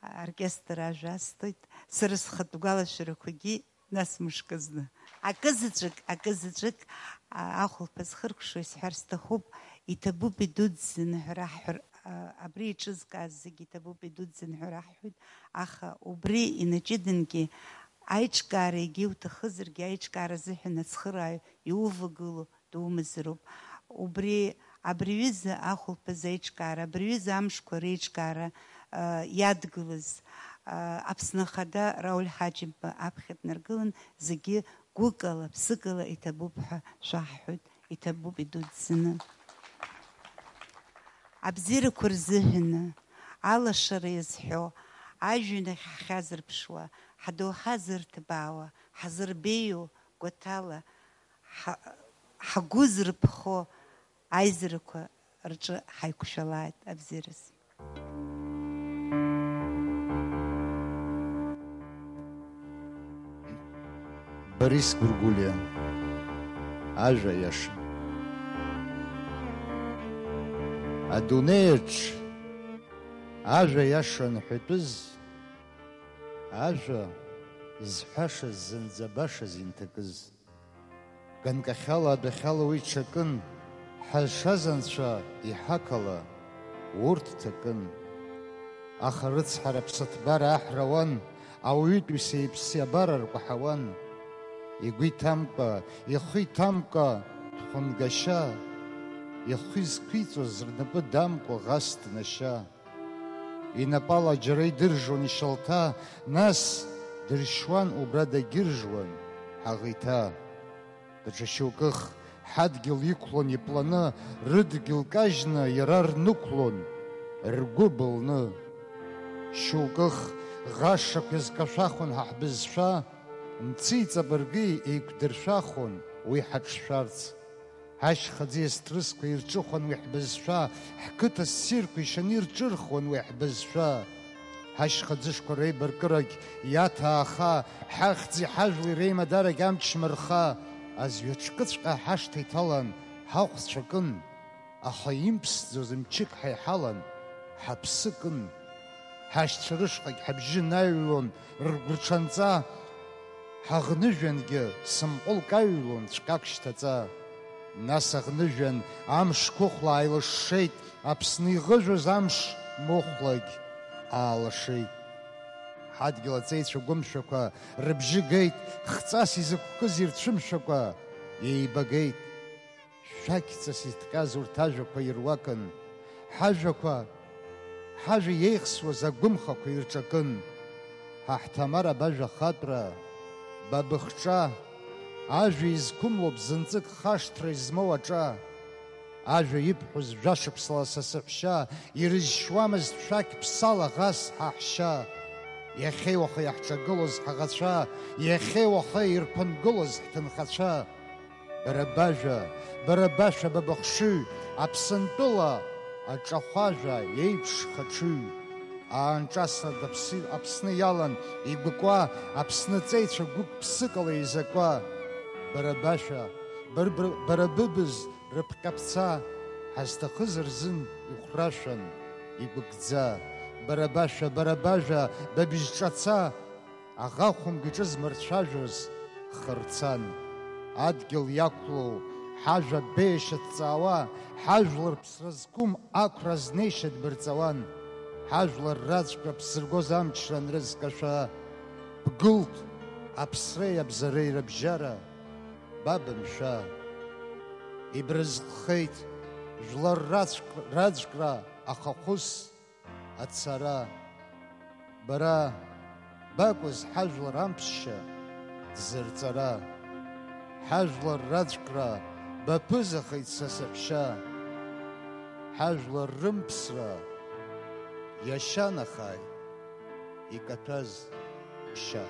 аоркестр ажәа асҭоит, сара схатә гәалашәарақәагьы нас мышкызны. Акызаҵәык, акызаҵәык, а, ахәылԥаз хыркәшо исҳәар сҭахуп, иҭабуп идуӡӡаны ҳәа раҳҳәар, а, абри иҿызкааз зегьы иҭабуп идуӡӡаны ҳәа раҳҳәоит, аха убри инаҷыдангьы аиҿкаара егьа иуҭахызаргьы, аиҿкаара азыҳәан ацхырааҩ иувагылоу думазароуп. Убри, абри аҩыза ахәылԥаз аиҿкаара, абри аҩыза амшқәа реиҿкаара, а, иадгылаз, а, Аԥсны Ахада Рауль Ҳаџьымба аԥхьа днаргылан, зегьы гәыкала, ԥсыкала иҭабуп ҳәа шәаҳҳәоит, иҭабуп идуӡӡаны. Абзиарақәа рзыҳәаны, алашара иазҳәо, ажәҩан ахь ҳхьазырԥшуа, ҳдоуҳа зырҭбаауа, ҳзырбеиоу гәаҭала, ҳа-, ҳгәы зырԥхо аизарақәа рҿы ҳаиқәшәалааит абзиараз. Борис Гәыргәлиа, ажәа иаша. Адунеиаҿ ажәа иаша анҳәатәыз, ажәа зҳәашаз зынӡа башаз инҭакыз. Ганкахьала, адәахьала уи ҽакын, ҳазшаз анцәа иҳақала урҭ ҭакын. Аха рыцҳара аԥсаҭбара аҳра ауан, ауаҩытәыҩса иԥсабара ркәаҳауан. Игәы иҭамкәа, ихы иҭамкәа дхәынгашьа, ихы изқәиҵоз рнапы дамкуа ӷас днашьа. Инапала џьара идыржуан ишьалҭа, нас дыршьуан, убра дагьыржуан ҳаӷеиҭа. Даҽа шьоукых ҳадгьыл иқәлон ипланы, рыдгьыл кажьны иара рнықәлон ргәы былны. Шьоукых Ӷашақә иазкашәахуан ҳа ҳбызшәа, мци ҵабырги еиқәдыршәахуан уи ҳаҿшәарц. Ҳашьха ӡиас ҭрысқәа ирҿыхон уи ҳбызшәа, ҳқыҭа ссирқәа ишаны ирҿырхуан уи ҳбызшәа. Ҳашьха ӡышқәа реибаркырагь иаҭааха, ҳахьӡи ҳажәлеи реимадарагь амч шмырха, азҩа ҿкыҵәҟьа ҳашҭа иҭалан, ҳахәцәа кын. Аха имԥсӡоз мчык ҳаиҳалан, ҳаԥсы кын. Ҳашьцәа рышҟагь ҳабжьы наҩлон ргәырҽанҵа, ҳаӷныжәҩангьы сымҟәылк аҩлон цәҟьак шьҭаҵа. Нас аӷныжәҩан амш қәыхәла ааилышшеит, Аԥсны иӷыжәыз амш мыхәлагь аалашеит. Ҳадгьыл аҵеицәа гәымшәақәа рыбжьы геит, хҵас изықәкыз ирцәымшәакәа еибагеит. Шәақьҵас иҭҟьаз урҭ ажәақәа ируакын, ҳажәақәа, ҳажәа иеихсуаз агәымхақәа ирҿакын. Ҳа ҳҭамар абажәа ахатәра, ба быхҿа, ажәа изқәымлоуп зынҵык хашҭра измоу аҿа. Ажәа ибҳәоз жәашықәсала са саҳәшьа, ирызшьуамызт шәақь ԥсала ӷас ҳаҳәшьа. Иахьеи уаха иаҳҿагылоз ҳаӷацәа, иахьеи уаха ирԥынгылоз ҳҭынхацәа. Бара бажәа, бара башәа, ба быхшыҩ, Аԥсынтәыла аҿахәажәа еиԥш хаҽыҩ. Аанҿасра Аԥсны иалан игәыкуа, Аԥсны ҵеицәа гәык-ԥсыкала еизакуа. Бара башәа, бара, бара, бара быбз рыԥҟьаԥца, ҳазҭахыз рзын ихәрашәан, игәыгӡа. Бара башәа, бара бажәа, ба бжьҿаца, аӷа хәымга иҿы змырцәажәоз хырцан. Адгьыл иақәлоу ҳажәа беиашьа ҭҵаауа, ҳажәлар ԥсра зқәым ақәра знеишьа дбырҵауан. Ҳажәлар раҵәҟьа ԥсыргоз амчра анрыцкашәа, бгылт аԥсреи абзареи рыбжьара, ба бымшәа. Ибрызҟхеит жәлар раҵәк-, раҵәкра ахахәыс ацара. Бара бакәыз ҳажәлар амԥсшьа дзырҵара. Ҳажәлар раҵәкра баԥызахеит са саҳәшьа. Ҳажәлар рымԥсра иашьанахааит икаҭәаз ԥшьа.